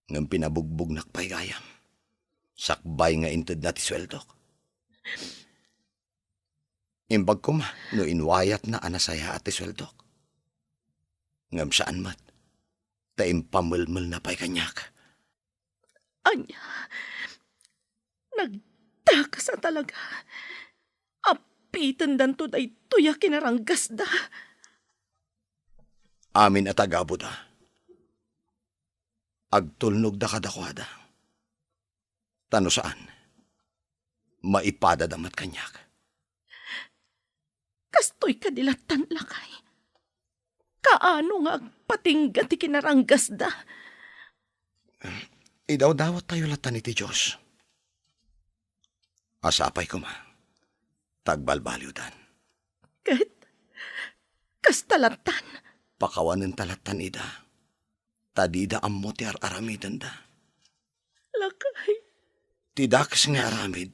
Ngem pinabugbognak pay gayam, sakbay nga intedna ti sueldok. Imbag koma no inwayatna a nasayaat ti sueldok. Ngem saan met, ta impamelmelna pay kaniak. Ania? Nagtakas a talaga. Apitendanto daytoy a kinaranggasda. Amin a tagabuda, agtulnogda kadakuada. Ta no saan, maipadada met kaniak. Kastoy kadi lattan, lakay. Kaano nga agpatingga ti kinaranggasda? Idawdawattayo lattan iti Dios. A sapay koma, ta agbalbaliwdan. Ket kasta lattan. Pakawanenta lattan ida, ta dida ammo ti ar-aramidenda. Lakay. Ti dakes nga aramid,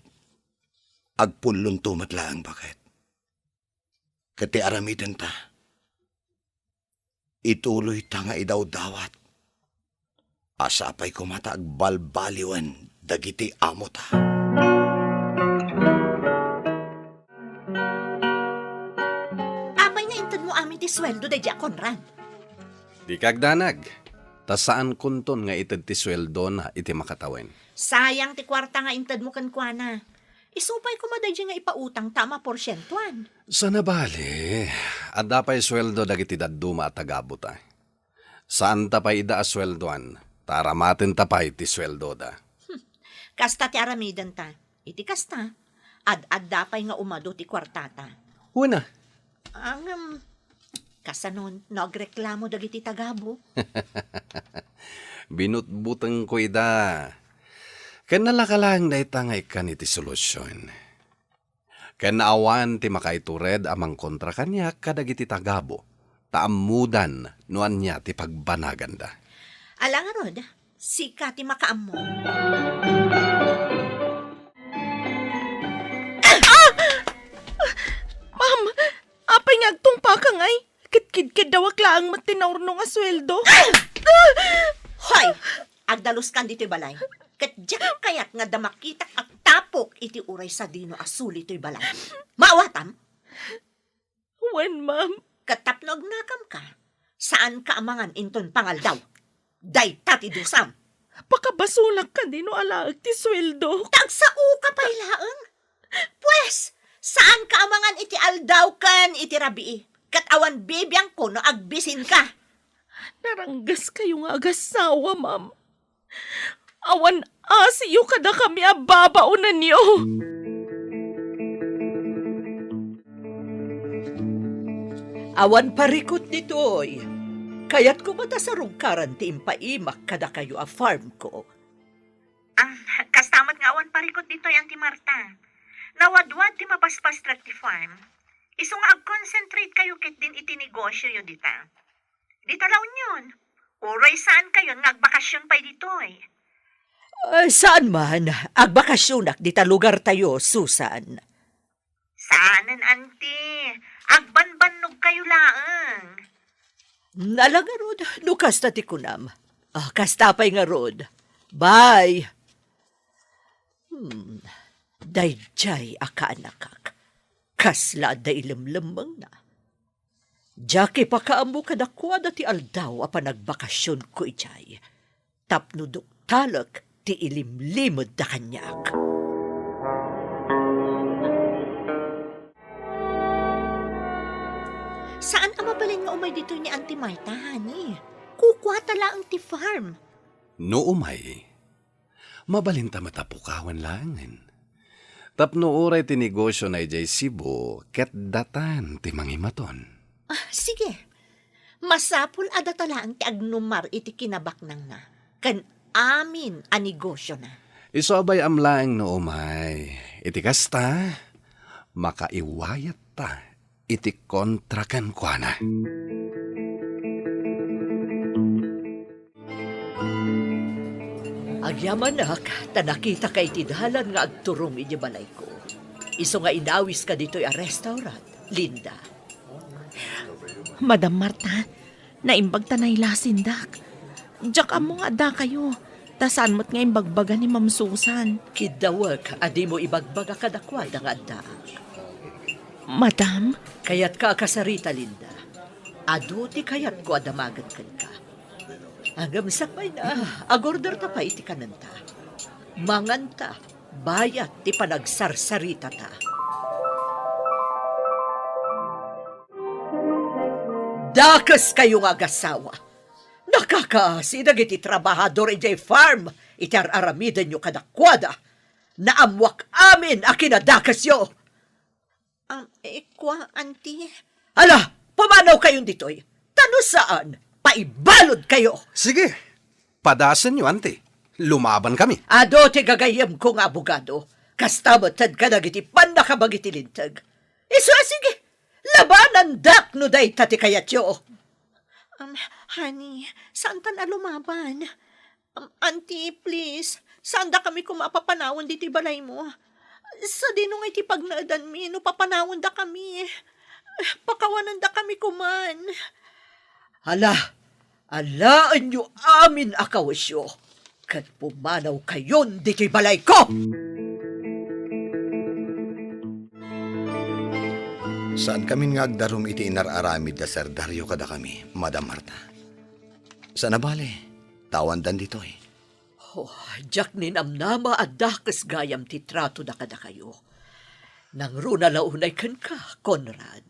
agpullonto met laeng baket. Ket ti aramidenta, ituloyta nga idawdawat. A sapay koma ta agbalbaliwen dagiti amota. Apay nga intedmo amin ti sueldo daydi a Conrad? Dika agdanag, ta saankonton nga ited ti sueldona iti makatawen. Sayang ti kuarta nga intedmo kenkuana. Isu pay koma daydi nga ipautangta a maporsientoan. Sana bale, adda pay sueldo dagiti dadduma a tagabota. Saanta pay ida a sueldoan, ta aramatenta pay ti sueldoda. Hmm. Kasta ti aramidenta. Iti kasta, ad-adda pay nga umadu ti kuartata. Wen a. Ngem, kasano no agreklamo dagiti tagabu? Binutbutengko ida. Ken nalaka laeng dayta nga ikkan iti solusion. Ken awan ti makaitured a mangkontra kaniak kadagiti tagabu, ta ammodan no ania ti pagbanaganda. Ala ngarud, sika ti makaammo. Ah! Ma'am, apay nga agtungpaka ngay? Ket kidkeddawak laeng met ti naurno nga sueldo. Hoy! Agdaluskan ditoy balay. Ket diak kayat nga adda makitak agtapok iti uray sadino a suli toy balay. Maawatam? Wen, ma'am. Ket tapno agnakamka, saanka a mangan inton pangaldaw. Dayta ti dusam. Pakabasolak kadino alaek ti sueldo. Tagsaoka pay laeng. Pues, saanka a mangan iti aldaw ken iti rabii, ket awan bibiangko no agbisinka. Naranggaskayo nga agassawa, ma'am. Awan asiyo kadakami a babaonanyo. Awan parikut ditoy. Kayatko met a sarungkaran ti impaimak kadakayo a farmko. Ah, kasta met nga awan parikut ditoy, Auntie Marta. Nawadwad ti mapaspastrek ti farm. Isu nga ag-concentrate kayo ketdin iti negosioyo dita. Dita La Union, uray saan kayon nga agbakasyon pay ditoy. Ah, saan man, agbakasyonak dita lugartayo, Susan. Saanen, Auntie. Agbanbannog kayo laeng. Ala ngarud, no kasta ti kunam. Ah, kasta pay ngarud. Bye. Hmm, daydiay a kaanakak. Kasla adda ilemlemmengna. Diak ipakaammo kadakuada ti aldaw a panagbakasionko idiay. Tapno duktalek ti ilimlimedda kaniak. Saan a mabalin nga umay ditoy ni Auntie Marta, honey. Kukuata laeng ti farm. No umay, mabalinta met a pukawen laengen. Tapno uray ti negosiona idiay Cebu, ket datan ti mangimaton. Ah, sige. Masapul a data laeng ti agnumar iti kinabaknangna, ken amin a negosiona. Isu a bay-am laeng no umay. Iti kasta, makaiwayatta iti kontra kenkuana. Agyamanak, ta nakitaka iti dalan nga agturong iti balayko. Isu nga inawiska ditoy a restaurant, Linda. Madam Marta, naimbag ta nailasindak. Diak ammo nga addakayo, ta saan met nga imbagbaga ni Ma'am Susan. Kiddawek a dimo ibagbaga kadakuada nga addaak. Madam? Kayatka a kasarita, Linda. Adu ti kayatko a damagen kenka. Ngem sakbayna, agorderta pay iti kanenta. Manganta, bayat ti panagsarsaritata. Dakeskayo nga agassawa! Nakakaasi dagiti trabahador idiay farm iti ar-aramidenyo kadakuada. Naammoak amin a kinadakesyo! Am, eh, kua, Auntie? Ala, pumanawkayon ditoy! Ta A no saan, paibalud kayo. Sige, padasenyo, anti. Lumaban kami. Adu ti gagayyemko nga abogado. Kasta met kadagiti pannakabag iti linteg. Isu a sige, labanandak no dayta ti kayatyo. Um, honey, saantan a lumaban. Um, auntie, please, saandakami koma a papanawen ditoy balaymo. Sadino nga iti pagnaedanmi no papanawendakami? Pakawanendakami koman. Hala, alaenyo amin a kawesyo, ket pumanawkayon ditoy balayko! Saankamin nga agdarum iti inar-aramid da Sir Dario kadakami, Madam Marta. Saan a bale, ta awandan ditoy. Oh, diak ninamnama a dakes gayam ti tratoda kadakayo. Nangruna la unay kenka, Conrad.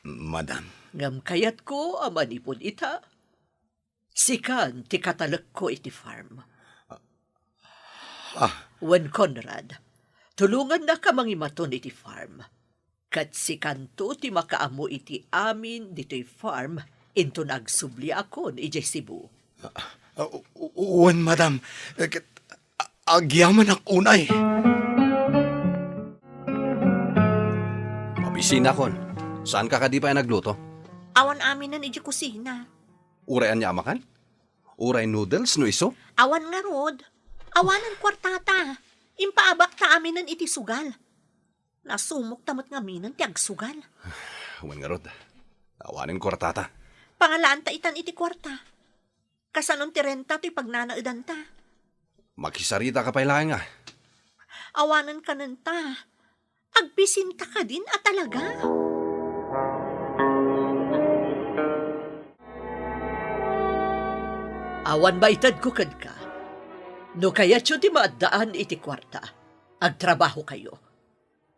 Madam. Ngem kayatko a manipud ita, sikan ti katalekko iti farm. Ah. Wen, Conrad, tulongannaka mangimaton iti farm. Ket sikanto ti makaammo iti amin ditoy farm inton agsubliakon idiay Cebu. Ah, ah, u-, u-, wen, madam. Eh, ket, a-, agyamanak unay. Mabisinakon. Saanka kadi pay a nagluto? Awan aminen idiay kusina. Uray ania a makan? Uray noodles no isu? Awan ngarud. Awanen kuartata. Impaabakta aminen iti sugal. Nasumokta met ngaminen ti agsugal. Wen ngarud, awanen kuartata. Pangalaanta itan iti kuarta. Kasanon ti renta toy pagnanaedanta? Makisaritaka pay laeng a. Awanen kanenta. Agbisinta kadin a talaga. Awan maitedko kenka. No kayatyo ti maaddaan iti kuarta, agtrabahokayo.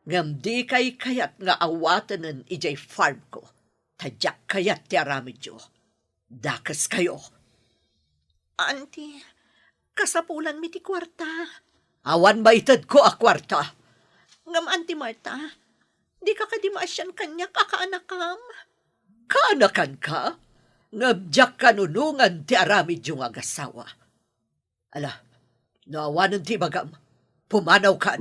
Ngem dikay kayat nga awatenen idiay farmko, ta diak kayat ti aramidyo. Dakeskayo. Auntie, kasapulanmi ti kuarta. Awan maitedko a kuarta. Ngem, Auntie Marta, dika kadi maasian kaniak a kaanakam? Kaanakanka? Ngem diak kanunongan ti aramidyo nga agasawa. Ala, no awanen ti ibagam, pumanawkan.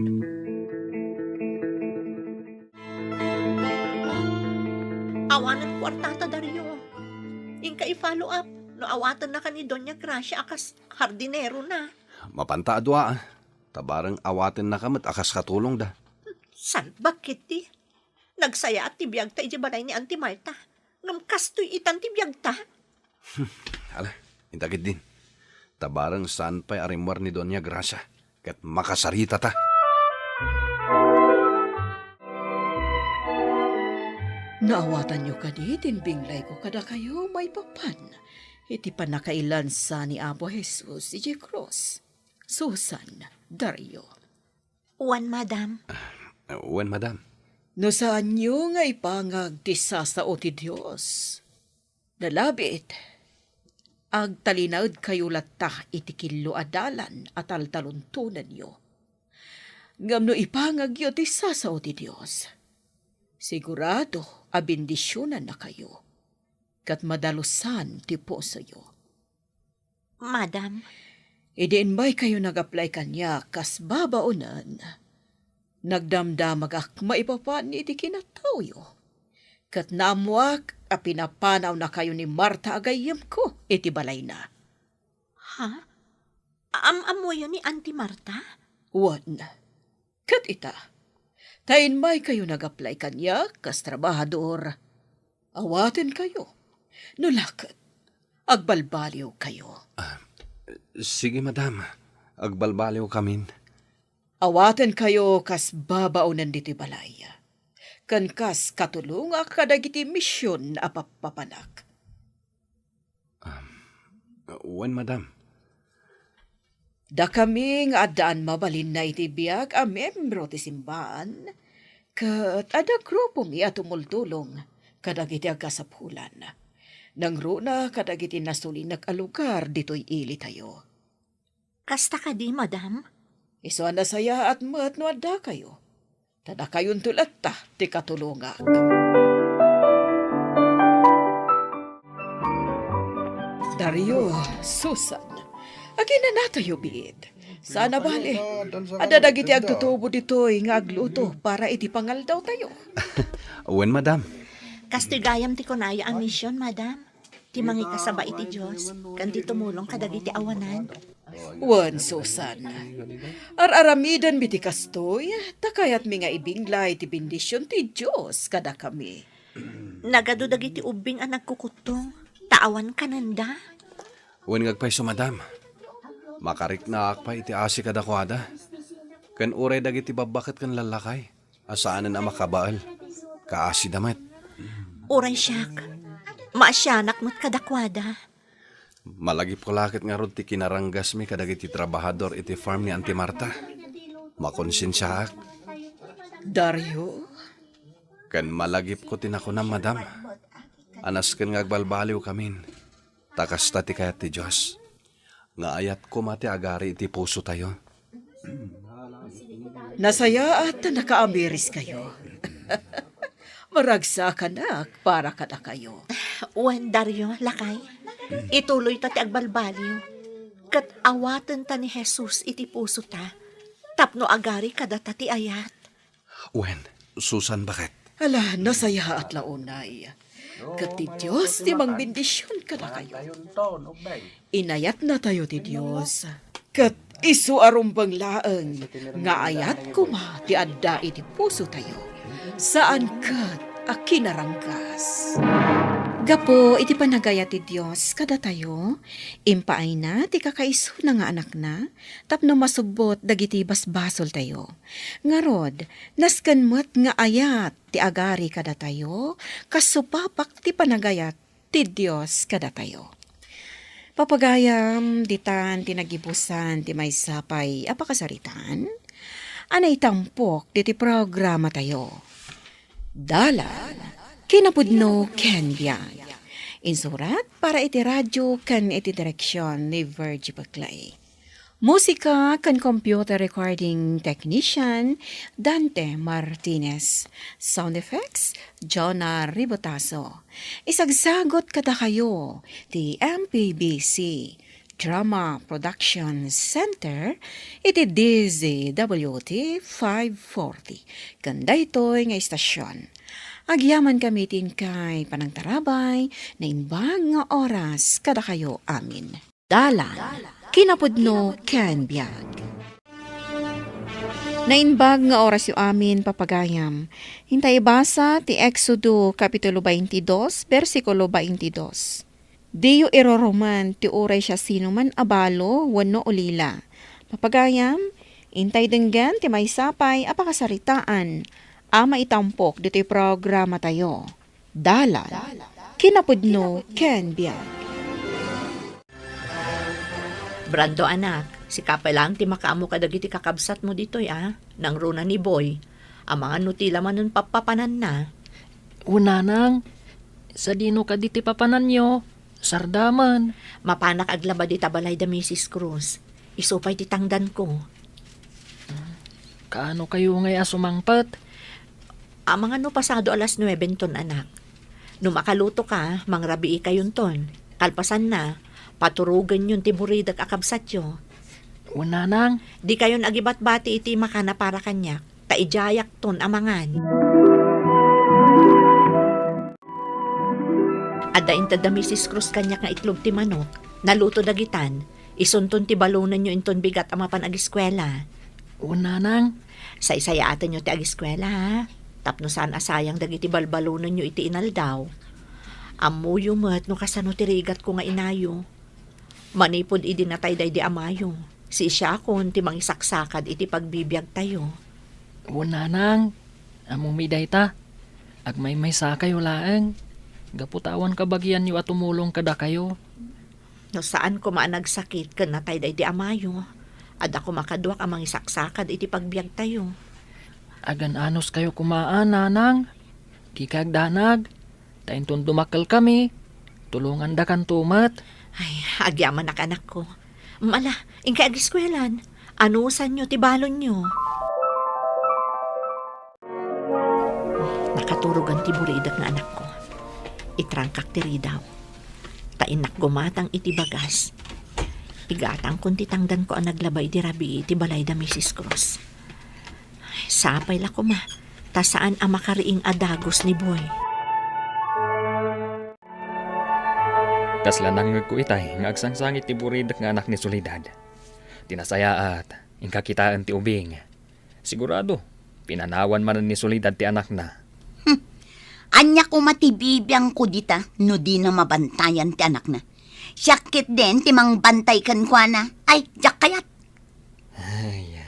Awanen kuartata, Dario. Inka i-follow up no awatennaka ni Doña Gracia a kas hardinerona. Mapanta a dua, a. Ta bareng awatennaka met a kas katulongda. Salbag ketdi. Nagsayaat ti biagta idiay balay ni Auntie Marta. Ngem kastoy itan ti biagta. Ala, inta ketdin. Ta bareng saan pay a rimmuar ni Doña Gracia, ket makasaritata. Naawatanyo kadi ti imbinglayko kadakayo maipapan iti pannakailansa ni Apo Jesus idiay krus. Susan, Dario. Wen, madam. Ah, wen, madam. No saanyo nga ipangag ti sasao ti Dios, nalabit, agtalinaedkayo latta iti killo a dalan a taltalontonenyo. Ngem no ipangagyo ti sasao ti Dios, sigurado a bendisionannakayo, ket madalusan ti pusoyo. Madam. Idi immaykayo nag-apply kaniak kas babaonen, nagdamdamagak maipapan iti kinataoyo, ket naammoak a pinapanawnakayo ni Marta a gayyemko iti balayna. Ha? Am-ammoyo ni Auntie Marta? Wen. Ket ita, ta immaykayo nag-apply kaniak kas trabahador, awatenkayo. No la ket, agbalbaliwkayo. Ah, sige, madam. Agbalbaliwkamin. Awatenkayo kas babaonen ditoy balay, ken kas katulongak kadagiti mision a pappapanak. Um, wen, madam. Dakami nga addaan mabalinna iti biag a membro ti simbaan, ket adda grupomi a tumultulong kadagiti agkasapulan. Nangruna kadagiti nasulinak a lugar ditoy ilitayo. Kasta kadi, madam? Isu a nasayaat met no addakayo. Ta dakayonto latta ti katulongak. Dario, Susan, aginanatayo biit. Saan a bale, adda dagiti agtutubo ditoy nga agluto para iti pangaldawtayo. Wen, madam. Kastoy gayam ti kunaya a mision, madam. Ti mangikasaba iti Dios, ken ti tumulong kadagiti awanan. Wen, Susan, ar-aramidenmi ti kastoy, ta kayatmi nga ibinglay ti bendision ti Dios kadakami. Nagadu dagiti ubbing a nagkukuttong, ta awan kanenda. Wen nga agpayso, madam. Makariknaak pay iti asi kadakuada. Ken uray dagiti babbaket ken lallakay a saanen a makabael, kaasida met. Uray siak, maasianak met kadakuada. Malagipko la ket ngarud ti kinaranggasmi kadagiti trabahador iti farm ni Auntie Marta. Makonsensiaak. Dario? Ken malagipko ti nakunam, madam. A nasken nga agbalbaliwkamin, ta kasta ti kayat ti Dios, nga ayat koma ti agari iti pusotayo. Nasayaat ta nakaamiriskayo. Maragsakanak para kadakayo. Wen, Dario, lakay, ituloyta ti agbalbaliw, ket awatenta ni Jesus iti pusota tapno agari kadata ti ayat. Wen, Susan, baket. Ala, nasayaat la unay. Ket ti Dios ti mangbendision kadakayo. Inayatnatayo ti Dios. Ket isu a rumbeng laeng nga ayat koma ti adda iti pusotayo. Saan ket a kinaranggas. Gapu iti panagayat ti Dios kadatayo, impaayna ti kakaisuna nga Anakna tapno masubbot dagiti basbasoltayo. Ngarud, nasken met nga ayat ti agari kadatayo, kas supapak ti panagayat ti Dios kadatayo. Papagayam, ditan ti nagibusan ti maysa pay a pakasaritaan a naitampok diti programatayo. Dalan, kinapudno ken biag. Insurat para iti radio ken iti direksion ni Virgie Paclay. Musika ken computer recording technician, Dante Martinez. Sound effects, Jonah Ribotazo. Isagsagot kadakayo ti M P B C Drama Production Center iti D Z W T five forty. Ken daytoy nga istasion, agyamankami ti inkay panangtarabay, naimbag nga oras kadakayo amin. Dalan, kinapudno ken biag. Naimbag nga orasyo amin, papagayam. Inta ibasa ti Exodo, Kapitulo twenty-two, bersikulo twenty-two. Diyo iruruman ti uray siasinoman a balo wenno ulila. Papagayam, intay denggen ti maysa pay a pakasaritaan a maitampok ditoy programatayo. Dalan, kinapudno ken biag. Brando, anak, sika pay laeng ti makaammo kadagiti kakabsatmo ditoy, a? Nangruna ni Boy. Amangan no ti la manen pappapananna. O, nanang, sadino kadi ti papananyo? Sardaman. Mapanak aglaba dita balay da Misis Cruz. Isu pay ti tangdanko. Kaano kayo ngay a sumangpet? Amangan no pasado alas nuebe ton, anak. No makaluto ka, mangrabii kayon ton. Kalpasanna, paturogenyon ti buridak a kabsatyo. O, nanang. Di kayon agibatbati iti makana para kaniak, ta idiayak ton amangan. Adda inted da Misis Cruz kaniak nga itlog ti manok. Naluto dagitan. Isunton ti balonenyo inton bigat a mapan agiskuela. O, nanang. Saysayaatenyo ti agiskuela, ha? Tapno saan a sayang dagiti balbalonenyo iti inaldaw. Ammoyo met no kasano ti rigatko nga inayo. Manipud idi natay daydi amayo, siisiakon ti mangisaksakad iti pagbibiagtayo. O, nanang, ammomi dayta. Agmaymaysakayo laeng, gapu ta awan kabagianyo a tumulong kadakayo. No saan koma a nagsakit ken natay daydi amayo, adda koma kaduak a mangisaksakad iti pagbiagtayo. Agan-anos kayo koma a, nanang. Dika agdanag. Ta inton dumakkel kami, tulongandakanto met. Ay, agyamanak, anakko. Mala, inkay agiskuelan. Anusanyo ti balonyo. Nakaturogan ti buridak nga anakko. Itrangkak ti ridaw. Ta innak gumatang iti bagas, igatangkon ti tangdanko a naglaba idi rabii iti balay da Misis Cruz. Ay, sapay la koma, ta saan a makariing a dagus ni Boy. Kasla nangngegko itay nga agsangsangit ti buridek nga anak ni Soledad. Ti nasayaat, inka kitaen ti ubing. Sigurado, pinanawan manen ni Soledad ti anakna. Hmm. Ania koma ti bibiangko dita no dina mabantayan ti anakna? Siak ketdin ti mangbantay kenkuana. Ay, diak kayat. Ay,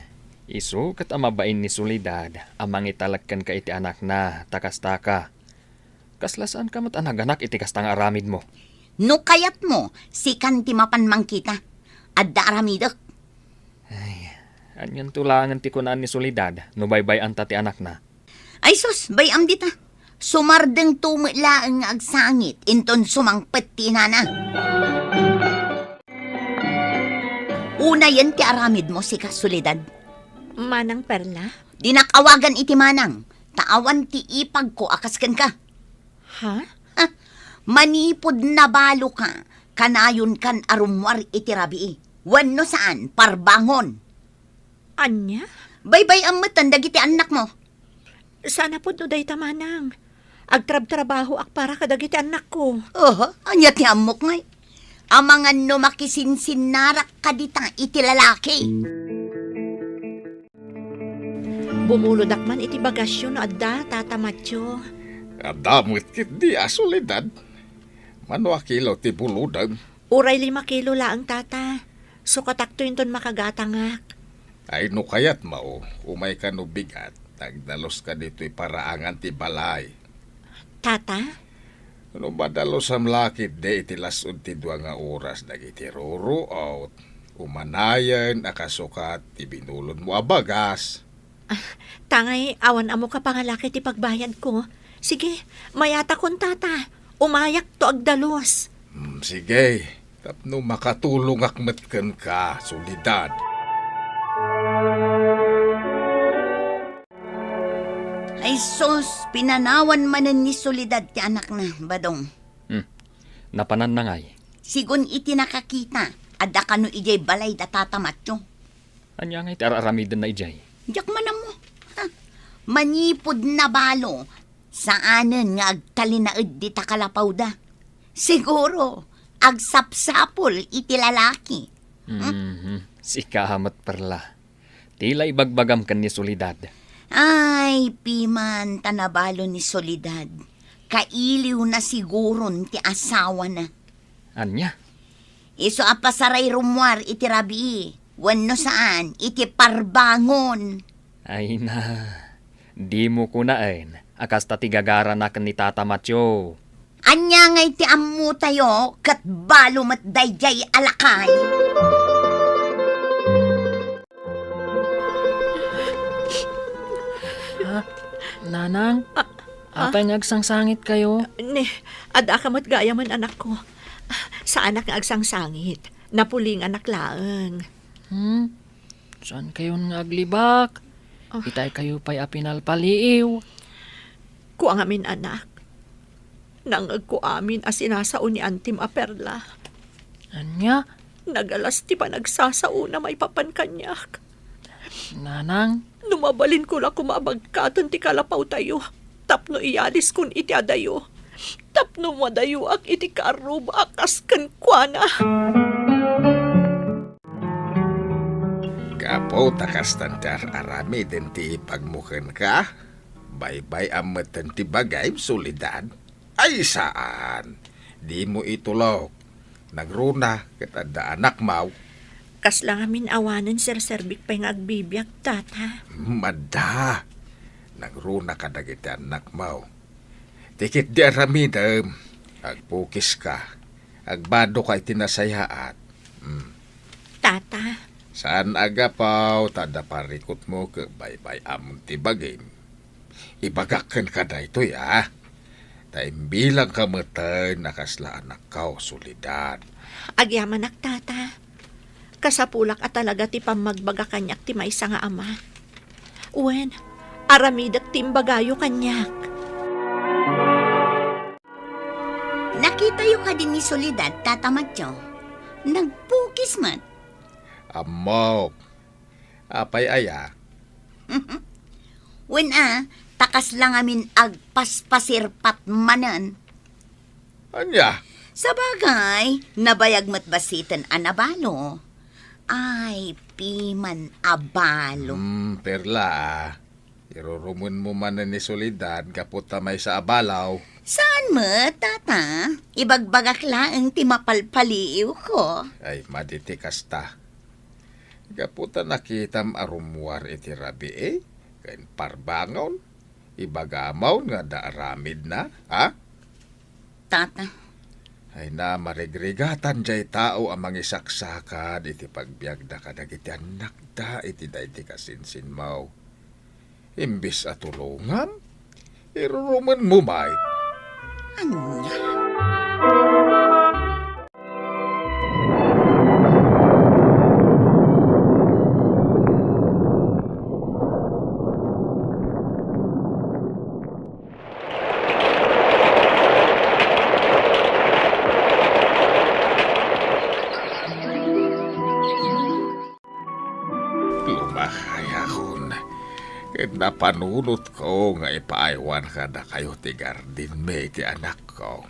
isu ket a mabain ni Soledad a mangitalek kenka iti anakna, ta kastaka. Kasla saanka met a naganak iti kasta nga aramidmo. No kayatmo, sikan ti mapan mangkita. Adda aramidek. Ay, anianto laengen ti kunaan ni Soledad no baybay-anta ti anakna? Ay sus, bay-am dita. Sumardengto met laeng nga agsangit inton sumangpet ti inana. Unayen ti aramidmo, sika, Soledad. Manang Perla? Dinak awagan iti manang, ta awan ti ipagko a kas kenka. Ha? Ha? Manipud nabaloka, kanayonkan a rummuar iti rabii. Wenno saan, parbangon. Ania? Baybay-am metten dagiti annakmo. Saan a pudno dayta, manang. Agtrabtrabahoak para kadagiti annakko. Oho, ania ti ammok ngay? Amangan no makisinsinnarak kadita iti lalaki. Bumulodak man iti bagasyo no adda, Tata Matyo. Adda met ketdi a Soledad. Mano a kilo ti bulodem? Uray lima kilo laeng, Tata. Sukatakto inton makagatangak. Ay, no kayatmo, umayka no bigat, agdaluska ditoy paraangan ti balay. Tata? No madalosam la ketdi iti las-ud ti dua nga oras dagiti ruruot, umanayen a kasukat ti binulodmo a bagas. Ah, tangay awan ammok a pangalaki ti pagbayadko. Sige, mayatakon, Tata. Umayakto agdalus. Hmm, sige. Tapno makatulongak met kenka, Soledad. Ay sus, pinanawan manen ni Soledad ti anakna, Badong. Hmm. Napananna ngay? Sigun iti nakakita, adda kano idiay balay da Tata Matyo. Ania ngay ti ar-aramidenna idiay? Diak man ammo. Ha? Manipud nabalo, saanen nga agtalinaed dita kalapawda. Siguro, agsapsapul iti lalaki. Mhm. Sika met, Perla. Ti la ibagbagam ken ni Soledad. Ay, piman ta nabalo ni Soledad. Kailiwna siguron ti asawana. Ania? Isu a pasaray rummuar iti rabii, wenno saan, iti parbangon. Ay na, dimo kunaen a kasta ti gagarana ken ni Tata Matyo. Ania ngay ti ammotayo ket balo met daydiay a lakay? Ah, Nanang, ah, apay nga agsangsangitkayo? Ni, addaka met gayamen, anakko. Saanak nga agsangsangit. Napulinganak laeng. Hmm? Saankayon nga aglibak? Ah. Itaykayo pay a pinalpaliiw. Kua ngamin, anak. Nangngegko amin a sinasao ni Antim a Perla. Ania? Nagalas ti panagsasaona maipapan kaniak. Nanang? No mabalinko la koma a bagkaten ti kalapawtayo, tapno iyaliskon iti adayo, tapno madayoak iti kaarruba a kas kenkuana. Gapu ta kastan ti ar-aramiden ti ipagmo kenka, baybay-am metten ti bagim, Soledad. Ay, saan. Dimo itulok. Nagruna ket adda anakmaw. Kasla ngamin awanen serserbik pay nga agbibiag, Tata. Hmm, adda. Nagruna kadagiti annakmaw. Ti ketdi aramidem, agpukiska. Agbadoka iti nasayaat. Hmm. Tata. Saan a gapu ta adda parikutmo ket baybay-amon ti bagim. Ibagak kenka daytoy, a. Ta imbilangka metten a kasla anakko, Soledad. Agyamanak, Tata. Kasapulak a talaga ti pammagbaga kaniak ti maysa nga ama. Wen, aramidek ti imbagayo kaniak. Itayo kadi ni Soledad, Tata Matyo. Nagpukis met. Ammok. Apay aya? Wen a, ta kasla ngamin agpaspasirpat manen. Ania? Sabagay, nabayag met basiten a nabalo. Ay, piman a balo. Hmm, Perla, ah. Irurumenmo manen ni Soledad gapu ta maysa a balaw. Saan met, Tata? Ibagbagak laeng ti mapalpaliiwko. Ay, madi ti kasta. Gapu ta nakitam a rummuar iti rabii ken parbangon, ibagam nga adda aramidna, ha? Tata. Ay na, marigrigatan jay tao a mangisaksakad iti pagbiagda kadagiti annakda iti daydi kasinsinmo. Imbes a tulongam, irurumenmo met. Ania? Lumakayakon, ket napanunotko nga ipaaywan kadakayo ti gardinmi iti anakko.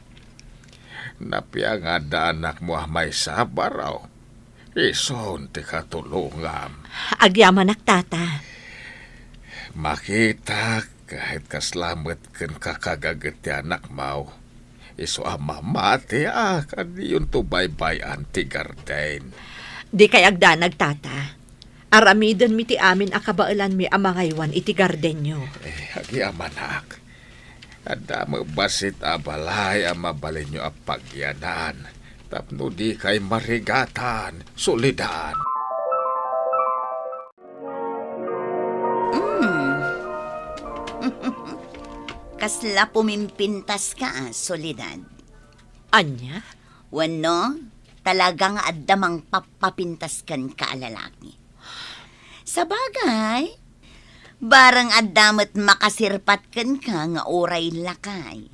Napia nga adda anakmo a maysa a baro? Isun ti katulongam. Agyamanak, Tata. Makitak ket kasla met ken kakagaget ti anakmo. Isu a mamati a kadiyonto baybay-an ti garden. Dikay agdanag, Tata. Aramidenmi ti amin a kabaelanmi a mangaywan iti gardenyo. Eh, agyamanak. Adda met bassit a balay a mabalinyo a pagyanan tapno dikay marigatan, Soledad. Mm. Kasla pumimpintaska, a, Soledad. Ania? Wenno, talaga nga adda mangpappapintas kenka a lalaki. Sabagay, bareng adda met makasirpat kenka nga uray lakay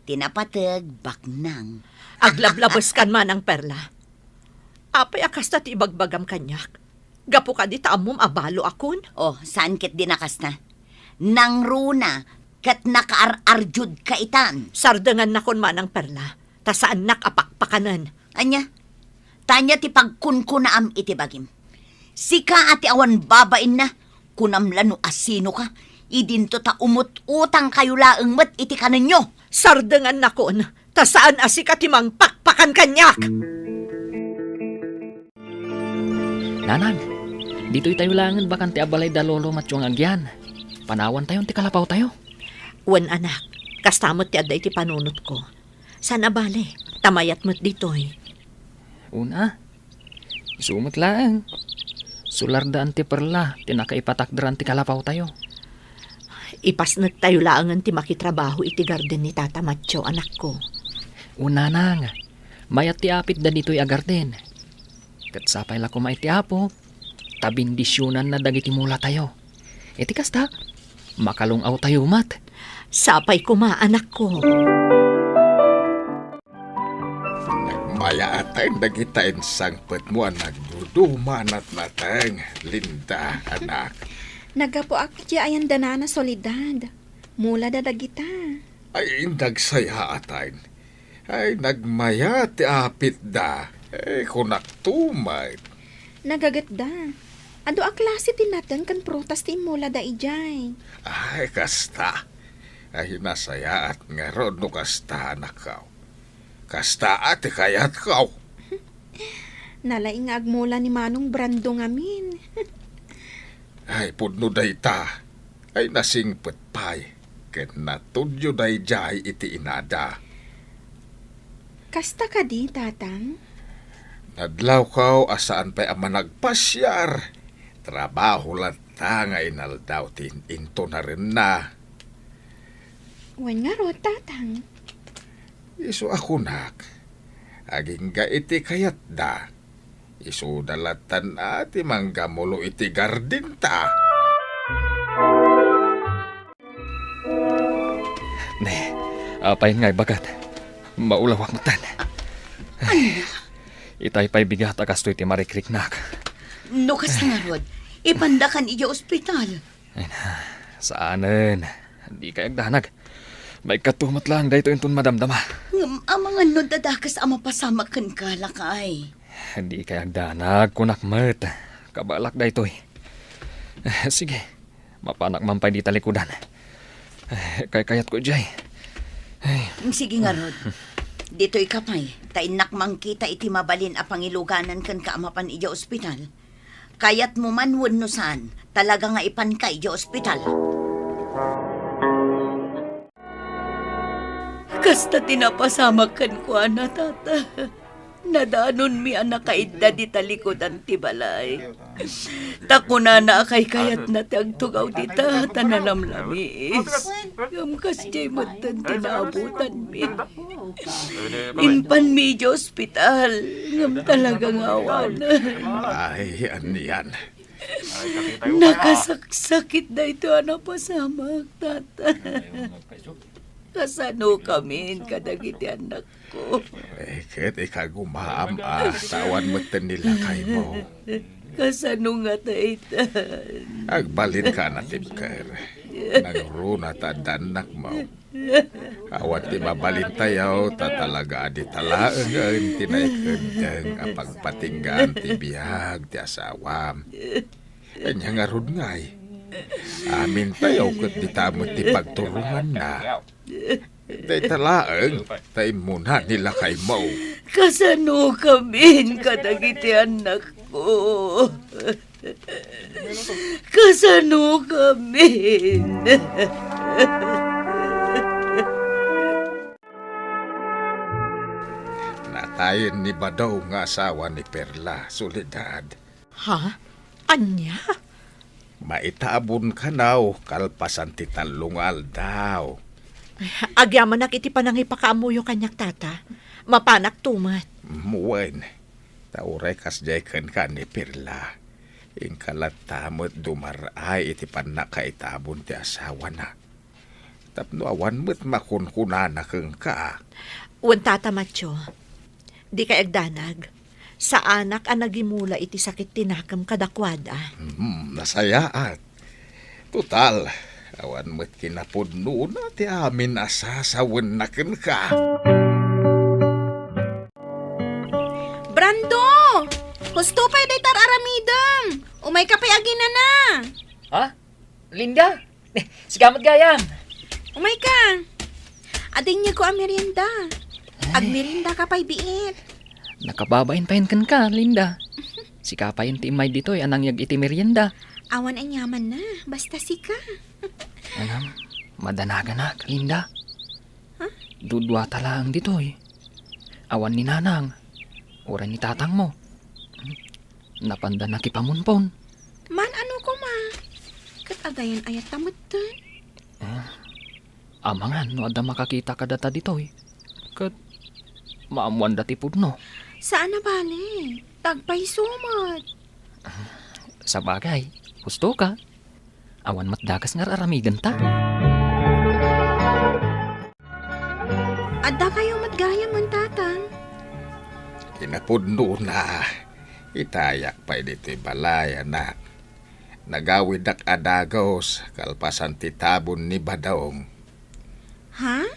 ti napateg baknang. Aglablabeskan, Manang Perla. Apay a kasta ti ibagbagam kaniak? Gapu kadi ta ammom a baloakon? Oh, saan ketdi a kasta? Nangruna ket nakaar-arjudka itan. Sardengannakon, Manang Perla, ta saannak a pakpakanen. Ania? Ta ania ti pagkunkunaam iti bagim? Sika a ti awan babainna, kunam la no asinoka, idinto ta umut-utangkayo laeng met iti kanenyo. Sardengannakon, ta saan a sika ti mangpakpakan kaniak. Nanang, ditoy tayo laengen bakante a balay da Lolo Matyo nga agyan. Panawantayon ti kalapawtayo. Wen, anak, kasta met ti adda iti panunotko. Saan a bale, ta mayat met ditoy. Una, isu met laeng. Sulardaan ti Perla ti nakaipatakderan ti kalapawtayo. Ipasnektayo laengen ti makitrabaho iti garden ni Tata Matyo, anakko. Wen, nanang, mayat ti apitda ditoy a garden. Ket sapay la koma iti Apo, ta bendisionanna dagiti mulatayo. Iti kasta, makalung-awtayo met. Sapay koma, anakko. Nagmayaten dagita insangpetmo a nagduduma a natnateng, Linda, anak. Naggapuak iti ayan da Nana Soledad. Mulada dagita. Ay, indagsayaatan. Ay, nagmayat ti apitda. Eh, kunakto met. Nagagetda. Adu a klase ti nateng ken prutas ti immulada idiay. Ay, kasta. Ay, nasayaat ngarud no kasta, anakko. Kasta a ti kayatko. Nalaing nga agmula ni Manong Brando ngamin. Ay, pudno dayta. Ay, nasingpet pay. Ket natudio daydiay iti inada. Kasta kadi, Tatang? Nadlawko a saan pay a managpasiar. Trabaho latta nga inaldaw ti intunarenna. Wen ngarud, Tatang. Isu a kunak, agingga iti kayatda. Isuda lattan a ti manggamulo iti gardenta. Ne, apay nga ibagat? Maulawak metten. Ania? Itay pay bigat a kastoy ti marikriknak. No kasta ngarud, ipandakan idiay ospital. Ay na, saanen. Dikay agdanag. Maikkato met laeng daytoy inton madamdama. Ngem amangan no adda dakes a mapasamak kenka, lakay. Dikay agdanag, kunak met. Kabaelak daytoy. Sige, mapanak man pay dita likudan. Kaykayatko idiay. Ay. Sige ngarud. Ditoyka pay, ta innak mangkita iti mabalin a pangiluganan kenka a mapan idiay ospital. Kayatmo man wenno saan, talaga nga ipanka idiay ospital. Kasta ti napasamak kenkuana, Tata. Nadanonmi a nakaidda dita likudan ti balay. Ta kunana a kaykayatna ti agtugaw dita, ta nalamlamiis. Ngem kasdiay metten ti naabutanmi. Impanmi idiay ospital, ngem talaga nga awanen. Ay, anian? Nakasaksakit daytoy a napasamak, Tata. Kasanokamin kadagiti annakko? Eh, ket ikagumaam a ta awan metten ni lakaymo. Kasano nga daytan? Agbalinka a natibker. Nangruna ta adda annakmo. Awan ti mabalintayo, ta talaga a dita laengen ti naikeddeng a pagpatinggaan ti biag ti asawam. Ania ngarud ngay? Amintayo ket dita met ti pagturonganna. Dayta laeng, ta immuna ni lakaymo. Kasanokamin kadagiti annakko? Kasanokamin? Natayen ni Badaw nga asawa ni Perla, Soledad. Ha? Ania? Maitabon kanaw kalpasan ti tallo nga aldaw. Agyamanak iti panangipakaammoyo kaniak, Tata. Mapanakto met. Mm, wen. Ta uray kasdiay kenka ni Perla, inka latta met dumar-ay iti pannakaitabon ti asawana. Tapno awan met makunkunana kenka. Wen, Tata Matio, dikay agdanag. Saanak a nagimula iti sakit ti nakem kadakuada. Hmm, nasayaat. Total, awan met kinapudnona ti amin a sasawenna kenka. Brando! Husto pay dayta ar-aramidem! Umayka pay aginana! Ha? Linda? Sika met gayam. Umayka. Adda inyegko a merienda. Ay. Agmeriendaka pay biit. Nakababain payen kenka, Linda. Sika payen ti immay ditoy a nangyeg iti merienda. Awan aniamanna, basta sika. Ngem, madanaganak, Linda. Ha? Duduata laeng ditoy. Awan ni nanang, uray ni tatangmo. Napanda nakipamunpon. Maan-ano koma? Ket agayan-ayatta metten? Eh, amangan no adda makakita kadata ditoy. Ket maammoanda ti pudno. Saan a bale. Ta agpayso met. Sabagay, husto ka. Awan met dakes nga ar-aramidenta. Addakayo met gayam, Tatang. Kinapudnona, itayak pay ditoy balay, anak. Nagawidak a dagus kalpasan ti tabon ni Badong. Ha?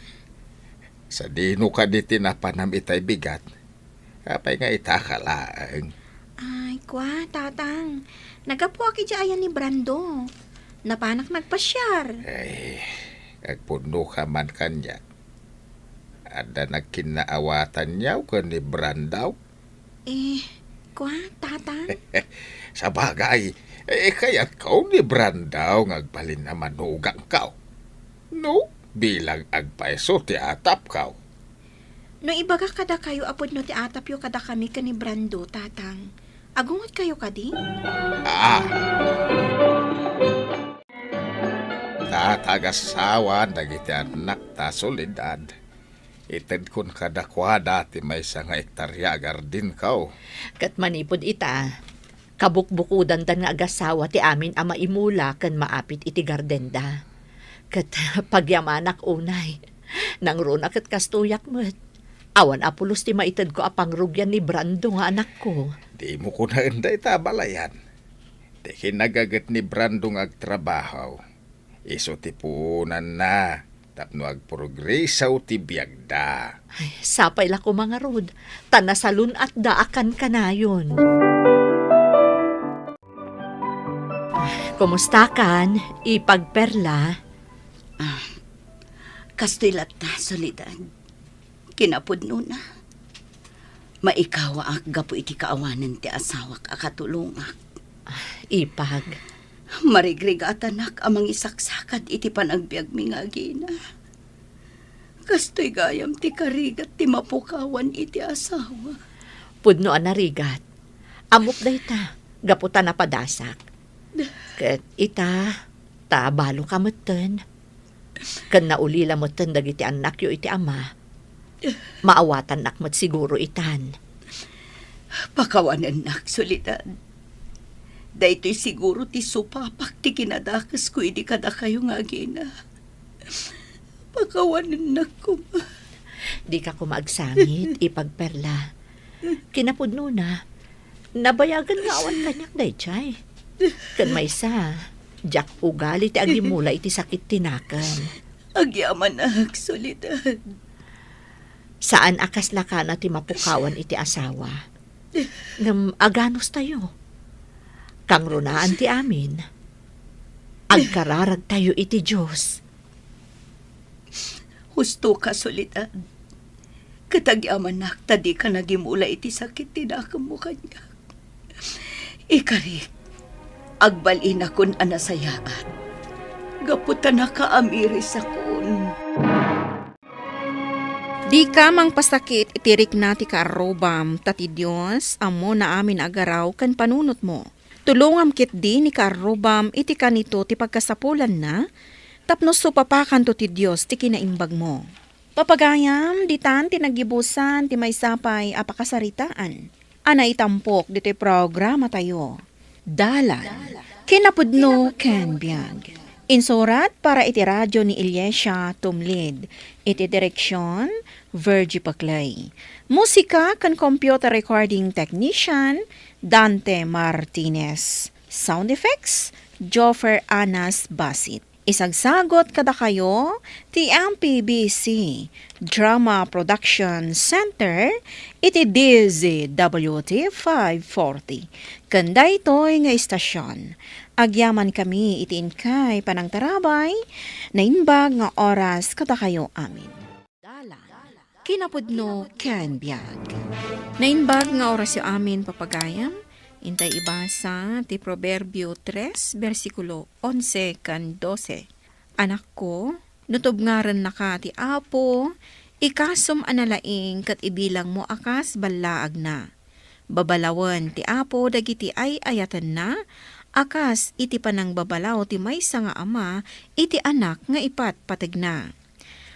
Sadino kadi ti napanam itay bigat? Apay nga itaka laeng? Ay, kua, Tatang. Naggapuak idiay ayan ni Brando. Napanak nagpasiar. Ay, agpudno ka man kaniak. Adda nagkinnaawatanyo ken ni Brando? Eh, kua, Tatang? Sabagay, eh, kayatko ni Brando nga agbalin a manugangko. No, bilang agpayso ti atapko. No ibagak kadakayo a pudno ti atapyo kadakami ken ni Brando, Tatang, agungotkayo kadi? Ah. Ta, ta agassawan dagiti annakta, Soledad. Itedkon kadakuada ti maysa nga ektaria a gardenko. Ket manipud ita, kabukbukodandan nga agassawa ti amin a maimula ken maapit iti gardenda. Ket pagyamanak unay, nangruna ket kastoyak met. Awan a pulos ti maitedko a pangrugian ni Brando nga anakko. Dimo kunaen dayta a balayan. Ti kinagaget ni Brando nga agtrabaho, isu ti puonanna tapno agprogreso ti biagda. Ay, sapay la koma ngarud, ta nasalun-atda a kankanayon. Kumustakan, Ipag Perla? Ah, kastoy latta, Soledad. Kinapudnona, maikawaak gapu iti kaawanan ti asawak a katulongak. Ipag. Marigrigatanak a mangisaksakad iti panagbiagmi nga agina. Kastoy gayam ti karigat ti mapukawan iti asawa. Pudno a narigat. Ammok dayta, gapu ta napadasak. Ket ita, ta balo ka metten. Ken naulila metten dagiti annakyo iti ama. Maawatannak met siguro itan. Pakawanennak, Soledad. Daytoy siguro ti supapak ti kinadakesko idi kadakayo nga agina. Pakawanennak koma. Dika koma agsangit, Ipag Perla. Kinapudnona, nabayagen nga awan kaniak daydiay. Ken maysa, diak ugali ti agimula iti sakit ti nakem. Agyamanak, Soledad. Saan a kasla kana ti mapukawan iti asawa. Ngem aganustayo. Kangrunaan ti amin. Agkararagtayo iti Dios. Husto ka, Soledad. Ket agyamanak ta dika nagimula iti sakit ti nakemmo kaniak. Ikarik, agbalinakon a nasayaat. Gapu ta nakaamirisakon. Dika mangpasakit iti rikna ti kaarrubam, ta ti Dios, ammona amin a garaw ken panunotmo. Tulongam ketdi ni kaarrubam iti kanito ti pagkasapulanna, tapno supapakanto ti Dios ti kinaimbagmo. Papagayam, ditan ti naggibusan ti maysa pay a pakasaritaan a naitampok ditoy programatayo. Dalan, kinapudno ken biag. Insurat para iti radio ni Iliesia Tumlid. Iti direksion, Virgie Paclay. Musika ken computer recording technician, Dante Martinez. Sound effects, Joffer Anas Basit. Isagsagot kadakayo ti M P B C Drama Production Center iti D Z W T five forty. Ken daytoy nga istasyon, agyamankami iti inkay panangtarabay, naimbag nga oras kadakayo amin. Dalan, kinapudno ken biag. Naimbag nga orasyo amin, papagayam, intay ibasa ti Proverbio tres, bersikulo onse ken dose. Anakko, no tubngarennaka ti Apo, ikasom a nalaing ket ibilangmo a kas ballaagna. Babalawen ti Apo dagiti ay-ayatenna, a kas iti panangbabalaw ti maysa nga ama iti anak nga ipatpategna.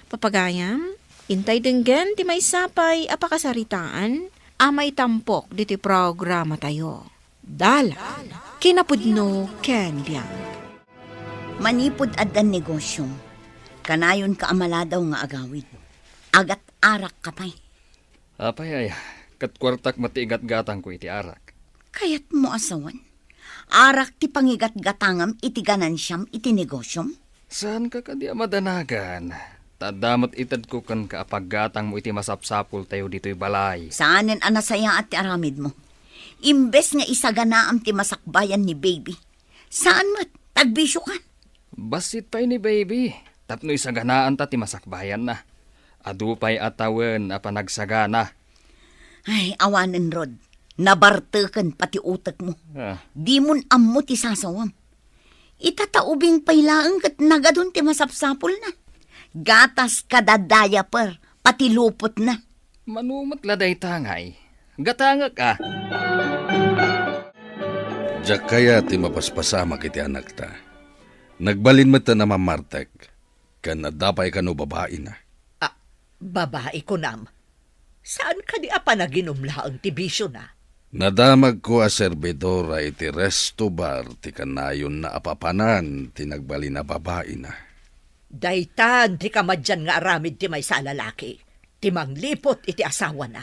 Papagayam, intay denggen ti maysa pay a pakasaritaan a maitampok ditoy programatayo. Dalan, kinapudno ken biag. Manipud addan negosyom, kanayonka a maladaw nga agawid. Agat-arakka pay. Apay aya, ket kuartak met ti igatgatangko iti arak. Kayatmo a sawen? Arak ti pangigatgatangam iti ganansiam iti negosyom? Saanka kadi a madanagan? Ta adda met itedko kenka a paggatangmo iti masapsapultayo ditoy balay. Saanen a nasayaat ti aramidmo. Imbes nga isaganaam ti masakbayan ni Baby, saan met, tagbisiokan. Bassit pay ni Baby, tapno isaganaanta ti masakbayanna. Adu pay a tawen a panagsagana. Ay, awanen, Rod. Nabarteken pati utekmo. Ah. Dimon ammo ti sasawam. Ita ta ubing pay laeng ket nagadun ti masapsapulna. Gatas kada diaper, pati lupotna. Mano met la dayta ngay. Gatangek a. Diak kayat ti mapaspasamak iti anakta. Nagbalin met a mammartek, ken adda pay kano babaina. Ah, babai kunam? Saan kadi a panaginum laeng ti bisiona? Nadamagko a serbidora iti resto bar ti kanayonna a papanan ti nagbalin a babaina. Daytan ti kamadian nga aramid ti maysa a lalaki. ti mangliput iti asawana.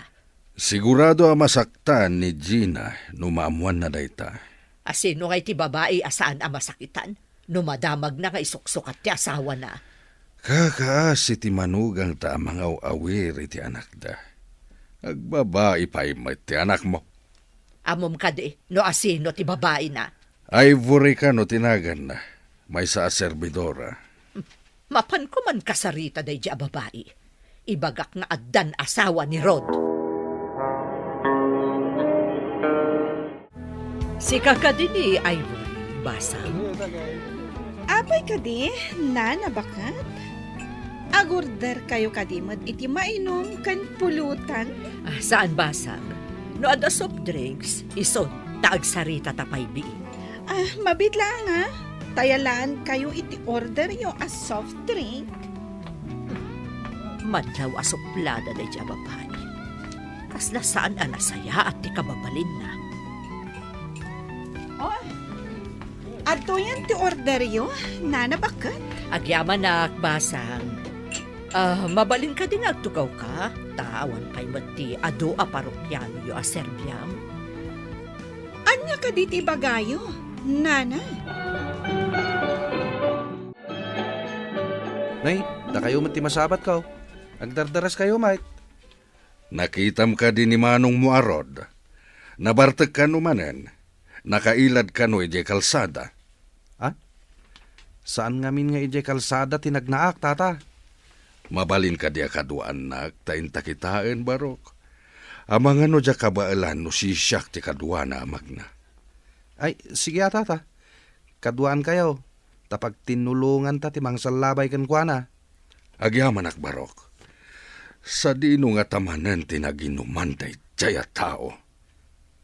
Sigurado a masaktan ni Gina no maammuanna dayta. A sino ngay ti babai a saan a masakitan no madamagna nga isuksukat ti asawana? Kakaasi ti manugangta a mangaw-awir iti anakda. Agbabai pay met ti anakmo. Ammom kadi no asino ti babaina? Ivory kano ti naganna, maysa a serbidora. Mapanko man kasarita daydi a babai. Ibagak nga addan asawa ni Rod. Sika kadi ni Ivory, basang? Apay kadi, nana, baket? Agorder kayo kadi met iti mainum ken pulutan? Ah, saan, basang. No adda soft drinks, isun, ta agsarita ta pay bii. Ah, mabiit laeng, ah. Tayalaan kayo iti order yo a soft drink. Madlaw a suplada daydi a babai. Kasla saan a nasayaat ti kababalinna. Oh, adtoyen ti order yo, nana, baket? Agyamanak, basang. Ah, mabalin kadi nga agtugawka? Ta awan pay met ti adu a parokiano yo a serbiam. Ania kadi ti ibagayo, nana? Nay, dakayo met ti masabatko. Agdardaras kayo met. Nakitam kadi ni manongmo a Rod? Nabartek kano manen? Nakailad kano idiay kalsada? Ha? Saan ngamin nga idiay kalsada ti nagnaak, tata? Mabalin kadi a kaduaannak ta inta kitaen, Barok? Amangan no diak kabaelan no sisiak ti kaduana a magna. Ay, sige a, tata. Kaduaankayo, ta pagtinnulonganta ti mangsallabay kenkuana. Agyamanak, Barok. Sadino ngata manen ti naginuman daydiay a tao?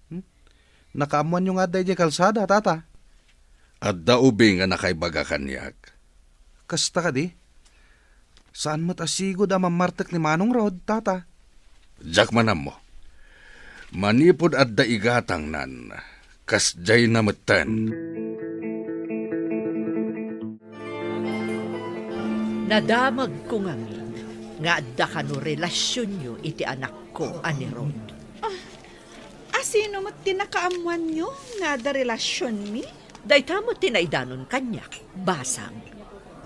Hmm? Nakaammoanyo nga adda idiay kalsada, tata? Adda ubing a nakaibaga kaniak. Kasta kadi? Saan met a sigud a mammartek ni Manong Rod, tata? Diak man ammo. Manipud adda igatangnan, kasdiayna metten. Nadamagko ngamin nga adda kano relasionyo iti anakko a ni Rod. Ah, asino met ti nakaammoanyo nga adda relasionmi? Dayta met ti naidanon kaniak, basang.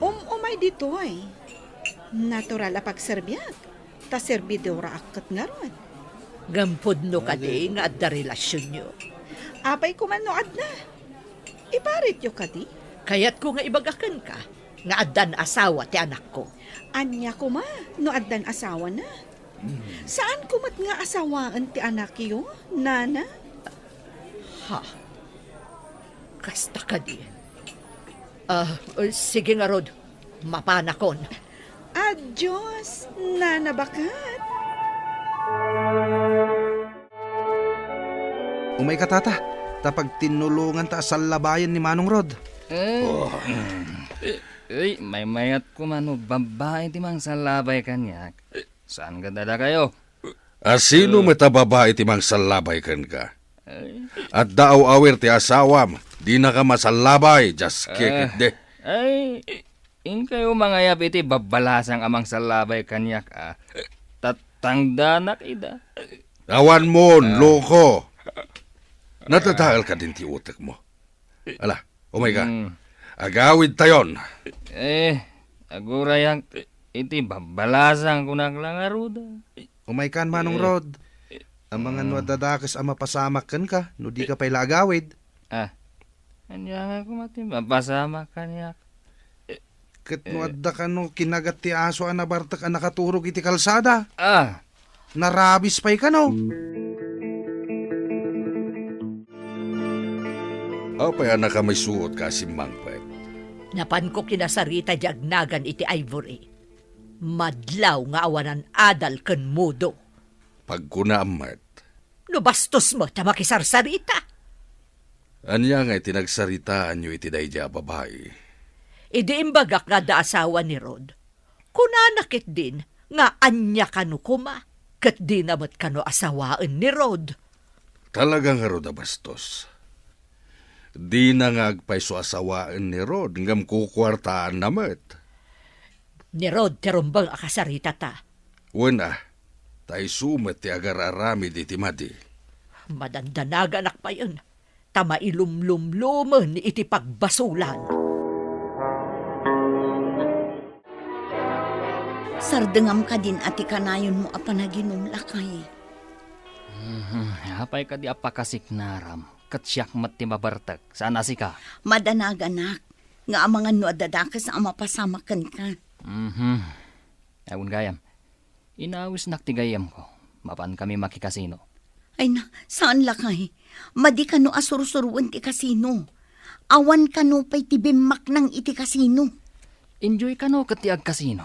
Um-umay ditoy. Natural a pagserbiak, ta serbidoraak ket ngarud. Ngem pudno kadi nga adda relasionyo? Apay koma no adda? Iparityo kadi? Kayatko nga ibaga kenka nga addan asawa ti anakko. Ania koma no addan asawana? Saanko met nga asawaen ti anakyo, nana? Ha? Kasta kadi? Ah, sige ngarud, mapanakon. Adios, nana, baket. Umayka, tata, ta pagtinnulonganta a sallabayen ni Manong Rod. Eh, Oh. eh, eh, maymayat koma no babbai ti mangsallabay kaniak. Saan kadadakayo? Asino Eh. met a babai ti mangsallabay kenka? Eh. Adda aw-awir ti asawam, dinaka masallabay, just kick Ah. it de. Ay, inkayo mangayab iti babbalasang a mangsallabay kaniak, a. Tattangdanak ida. Awan mon, Ah. loko. Natatael ka din ti utek mo. Ala, umay ka. Mm. Agawid tayon. Eh, agurayak iti babbalasang kunak lang aruda. Umay kan, Manong Eh. Rod. Amangan no Mm. adda dakes a mapasamak kenka, no di ka pay la agawid. Ah, ania nga koma ti mapasamak kaniak? Ket no Eh. adda kano kinagat ti aso a nabartek a nakaturog iti kalsada? Ah. Narabis pay kano? Apay a nakamaysuot ka a simmangpet? Napanko kinasarita di agnagan iti Ivory. Madlaw nga awanan adal ken mudo. Pagkunaam met. No bastos met a makisarsarita. Ania nga iti nagsaritaanyo iti daydi a babai? Idi imbagak nga adda asawa ni Rod, kunana ketdin nga ania kano koma, ket dina met kano asawaen ni Rod. Talaga ngarud a bastos. Dina nga agpayso asawaen ni Rod, ngem kukuartaanna met. Ni Rod ti rumbeng a kasaritata. Wen a, ta isu met ti agar-aramid iti madi. Madandanaganak payen, ta mailumlumlumen iti pagbasolan. Sardengam kadin a ti kanayonmo a panaginum, lakay. Mhm. Apay kadi a pakasiknaram? Ket siak met ti mabertek, saan a sika. Madanaganak, nga amangan no adda dakes a mapasamak kenka. Mhm. Awan gayam. Inawisnak ti gayyemko. Mapankami makikasino. Ay na, saan lakay. Madi kano a sursuruen ti kasino. Awan kano pay ti bimmaknang iti kasino. Enjoy kano ket ti agkasino.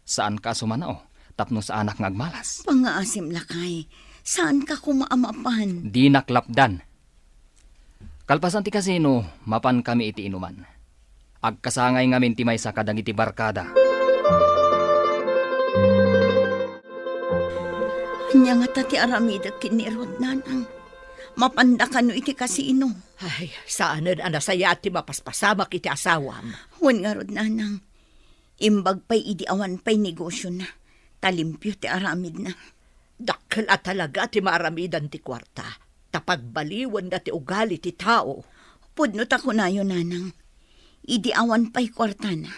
Saanka a sumanao tapno saanak nga agmalas. Pangngaasim lakay. Saanka koma a mapan. Dinak lapdan. Kalpasan ti kasino, mapankami iti inuman. Agkasangay ngamin ti maysa kadagiti barkada. Ania ngata ti aramidek ken ni Rod, nanang? Mapanda kano iti kasino? Ay, saanen a nasayaat ti mapaspasamak iti asawam. Wen ngarud, nanang. Imbag pay idi awan pay negosiona, ta limpio ti aramidna. Dakkel a talaga ti maaramidan ti kuarta, ta pagbaliwenna ti ugali ti tao. Pudno ta kunayo, nanang, idi awan pay kuartana,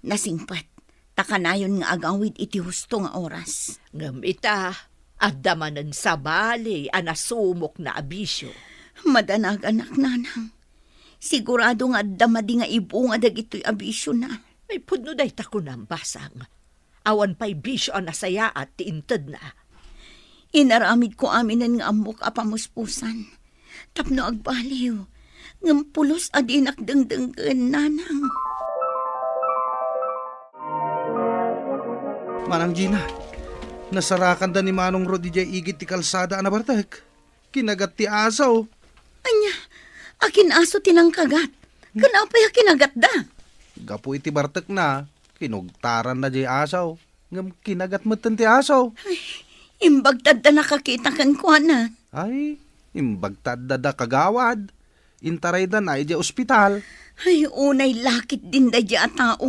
nasingpet, ta kanayon nga agawid iti husto nga oras. Ngem ita, adda manen sabali a nasumokna a bisio. Madanaganak, nanang. Sigurado nga adda madi nga ibunga dagitoy a bisiona. Ay, pudno dayta kunam, basang. Awan pay bisio a nasayaat ti intedna. Inaramidko aminen nga ammok a pamuspusan. Tapno agbaliw, ngem pulos a dinak dengdenggen, nanang. Manang Gina, nasarakanda ni Manong Rod idiay igid ti kalsada a nabartek. Kinagat ti aso. Ania? Akin aso ti nangkagat? Ken apay a kinagatda? Gapu iti bartekna, kinugtaranna diay aso. Ngem kinagat metten ti aso. Ay, imbag ta adda nakakita kenkuana. Ay, imbag ta adda da kagawad. Intaraydan idiay ospital. Ay, unay lakit din daydiay a tao.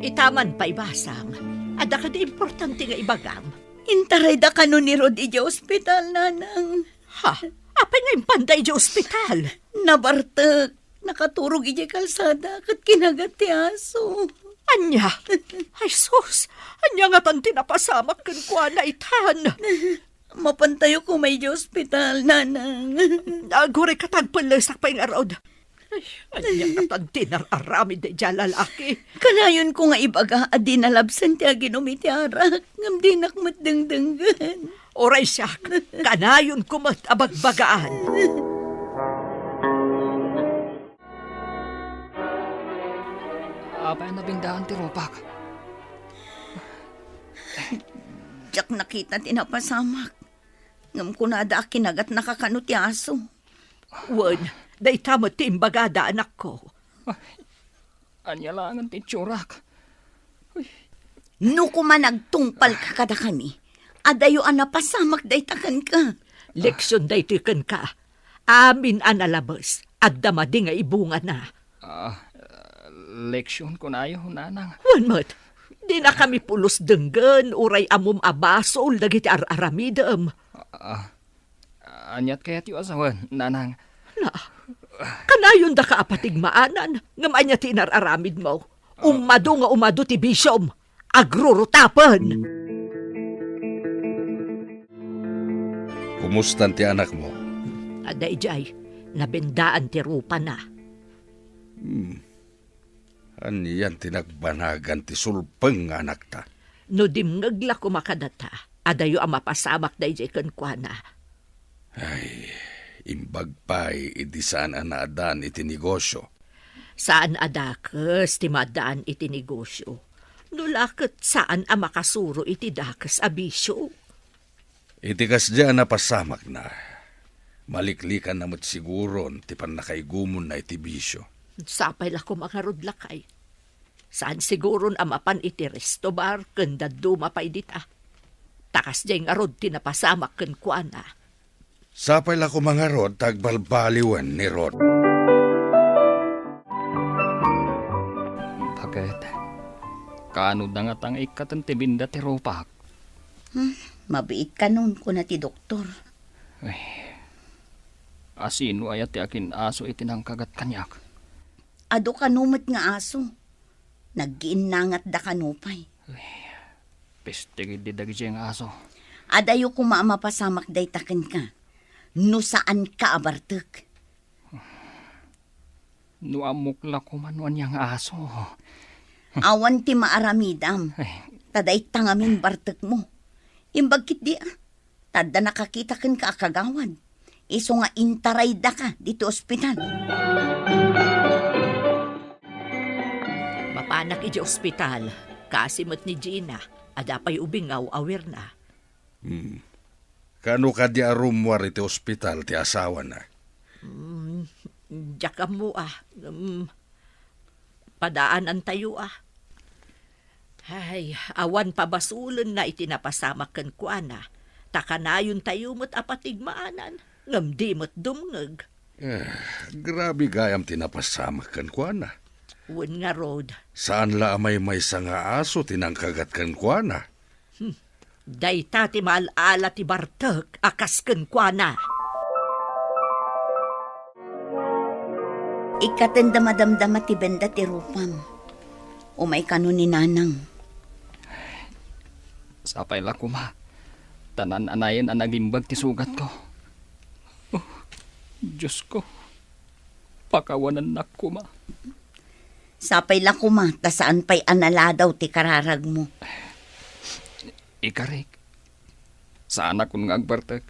Itaman pay, basang. Adda kadi importante nga ibagam? Intarayda kano ni Rod idiay ospital, nanang. Ha? Apay nga impanda idiay ospital? Nabartek. Nakaturog idiay kalsada ket kinagat ti aso. Ania? Ay sus! Ania ngatan ti napasamak kenkuana itan? Mapantayo koma idiay ospital, nanang. Aguray ket agpellesak pay ngarud. Ay, ania ngatan ti nar-aramid daydiay a lalaki? Kanayonko nga ibaga a di nalabsen ti aginum iti arak, ngem dinak met dengdenggen. Uray siak, kanayonko met a bagbagaan. Apay a nabindaan ti rupak? Diak nakita ti napasamak. Ngem kunada a kinagatnaka kano ti aso. Wen, dayta met ti imbagada, anakko. Ania laengen ti itsurak? Uy. No koma nagtungpalka kadakami, adayo a napasamak dayta kenka. Leksion daytoy kenka. Amin a nalabes, adda madi nga ibungana. Ah, leksion kunayo, nanang. Wen met, dinakami pulos denggen uray ammom a basol dagiti ar-aramidem. Ah, Aniat kayatyo a sawen, nanang? Na, kanayondaka a patigmaanan, ngem ania ti inar-aramidmo? Umado nga umado ti bisiom. Agrurutapen! Kumustan ti anakmo? Adda idiay, nabendaan ti rupana. Hmm. Anian ti nagbanagan ti sulpeng nga anakta? No dimngeg la koma kadata, adayo a mapasamak daydiay kenkuana. Ay, imbag pay idi saan a naadaan iti negosio. Saan a dakes ti maadaan iti negosio. No la ket saan a makasuro iti dakes a bisio. Iti kasdi a napasamakna, maliklikanna met siguron ti pannakaigumonna iti bisio. Sapay la koma ngarud, lakay. Saan siguron a mapan iti resto bar ken dadduma pay dita. Ta kasdiay ngarud ti napasamak kenkuana. Sapay la koma ngarud ta agbalbaliwen ni Rod. Baket, Kaano da ngata nga ikkaten ti benda ti rupak? Hmm, mabiit kanon, kuna ti doktor. Ay, asino aya ti akin-aso iti nangkagat kaniak? Adu kano met nga aso. Naggiinnangatda kano pay. Peste ketdi dagiti nga aso. Adayo koma a mapasamak dayta kenka, no saanka a bartek. No ammok la koma no ania nga aso. Awan ti maaramidam. Ay. Ta dayta ngamin bartekmo. Imbag ketdi, a. Ta adda nakakita kenka a kagawad. Isu nga intaraydaka ditoy ospital. Mapanak idiay ospital, kaasi met ni Gina, adda pay ubing nga aw-awirna. Hmm. Kaano kadi a rummuar iti ospital ti asawana? Hmm, diak ammo, a. Hmm, padaanantayo, a. Ay, awan pabasolenna iti napasamak kenkuana, ta kanayontayo met a patigmaanan, ngem di met dumngeg. Eh, grabe gayam ti napasamak kenkuana. Wen ngarud. Saan la a maymaysa nga aso ti nangkagat kenkuana? Hmm. Dayta ti maal-ala ti bartek a kas kenkuana. Ikkatenda madamdama ti benda ti rupam. Umay kano ni Nanang. Sapay la koma, ta naan-anayen a nagimbag ti sugatko. Oh, Diosko, pakawanennak koma. Sapay la koma, ta saan pay a naladaw ti kararagmo. Ikarik, saanakon nga agbartek,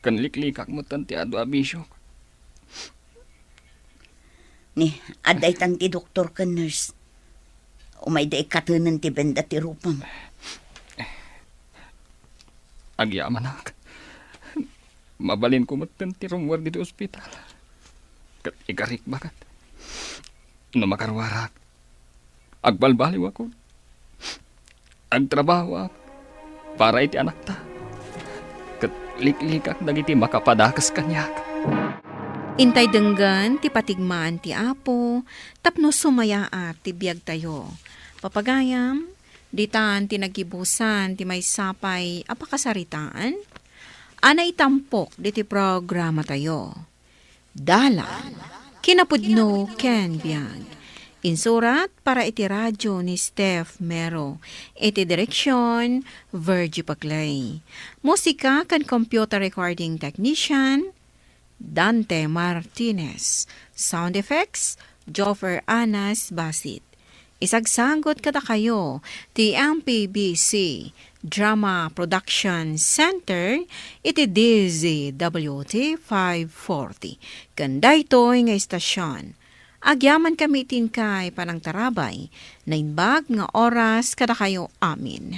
ken liklikak metten ti adu a bisiok. Ni, adda itan ti doktor ken nurse. Umayda ikkatenen ti benda ti rupam. Agyamanak. Mabalinko metten ti rummuar ditoy ospital. Ket ikarik, baket. No makaruarak, agbalbaliwakon. Agtrabahoak para iti anakta, ket liklikak dagiti makapadakes kaniak. Intay denggen ti patigmaan ti Apo tapno sumayaat ti biagtayo. Papagayam, ditan ti naggibusan ti maysa pay a pakasaritaan a naitampok ditoy programatayo. Dalan, kinapudno ken biag. Insurat para iti radio ni Steph Mero. Iti direksion, Virgie Paclay. Musika ken computer recording technician, Dante Martinez. Sound effects, Joffer Anas Basit. Isagsagut kadakayo ti M P B C Drama Production Center iti D Z W T five forty. Ken daytoy nga istasion, agyamankami iti inkay panangtarabay, naimbag nga oras kadakayo amin.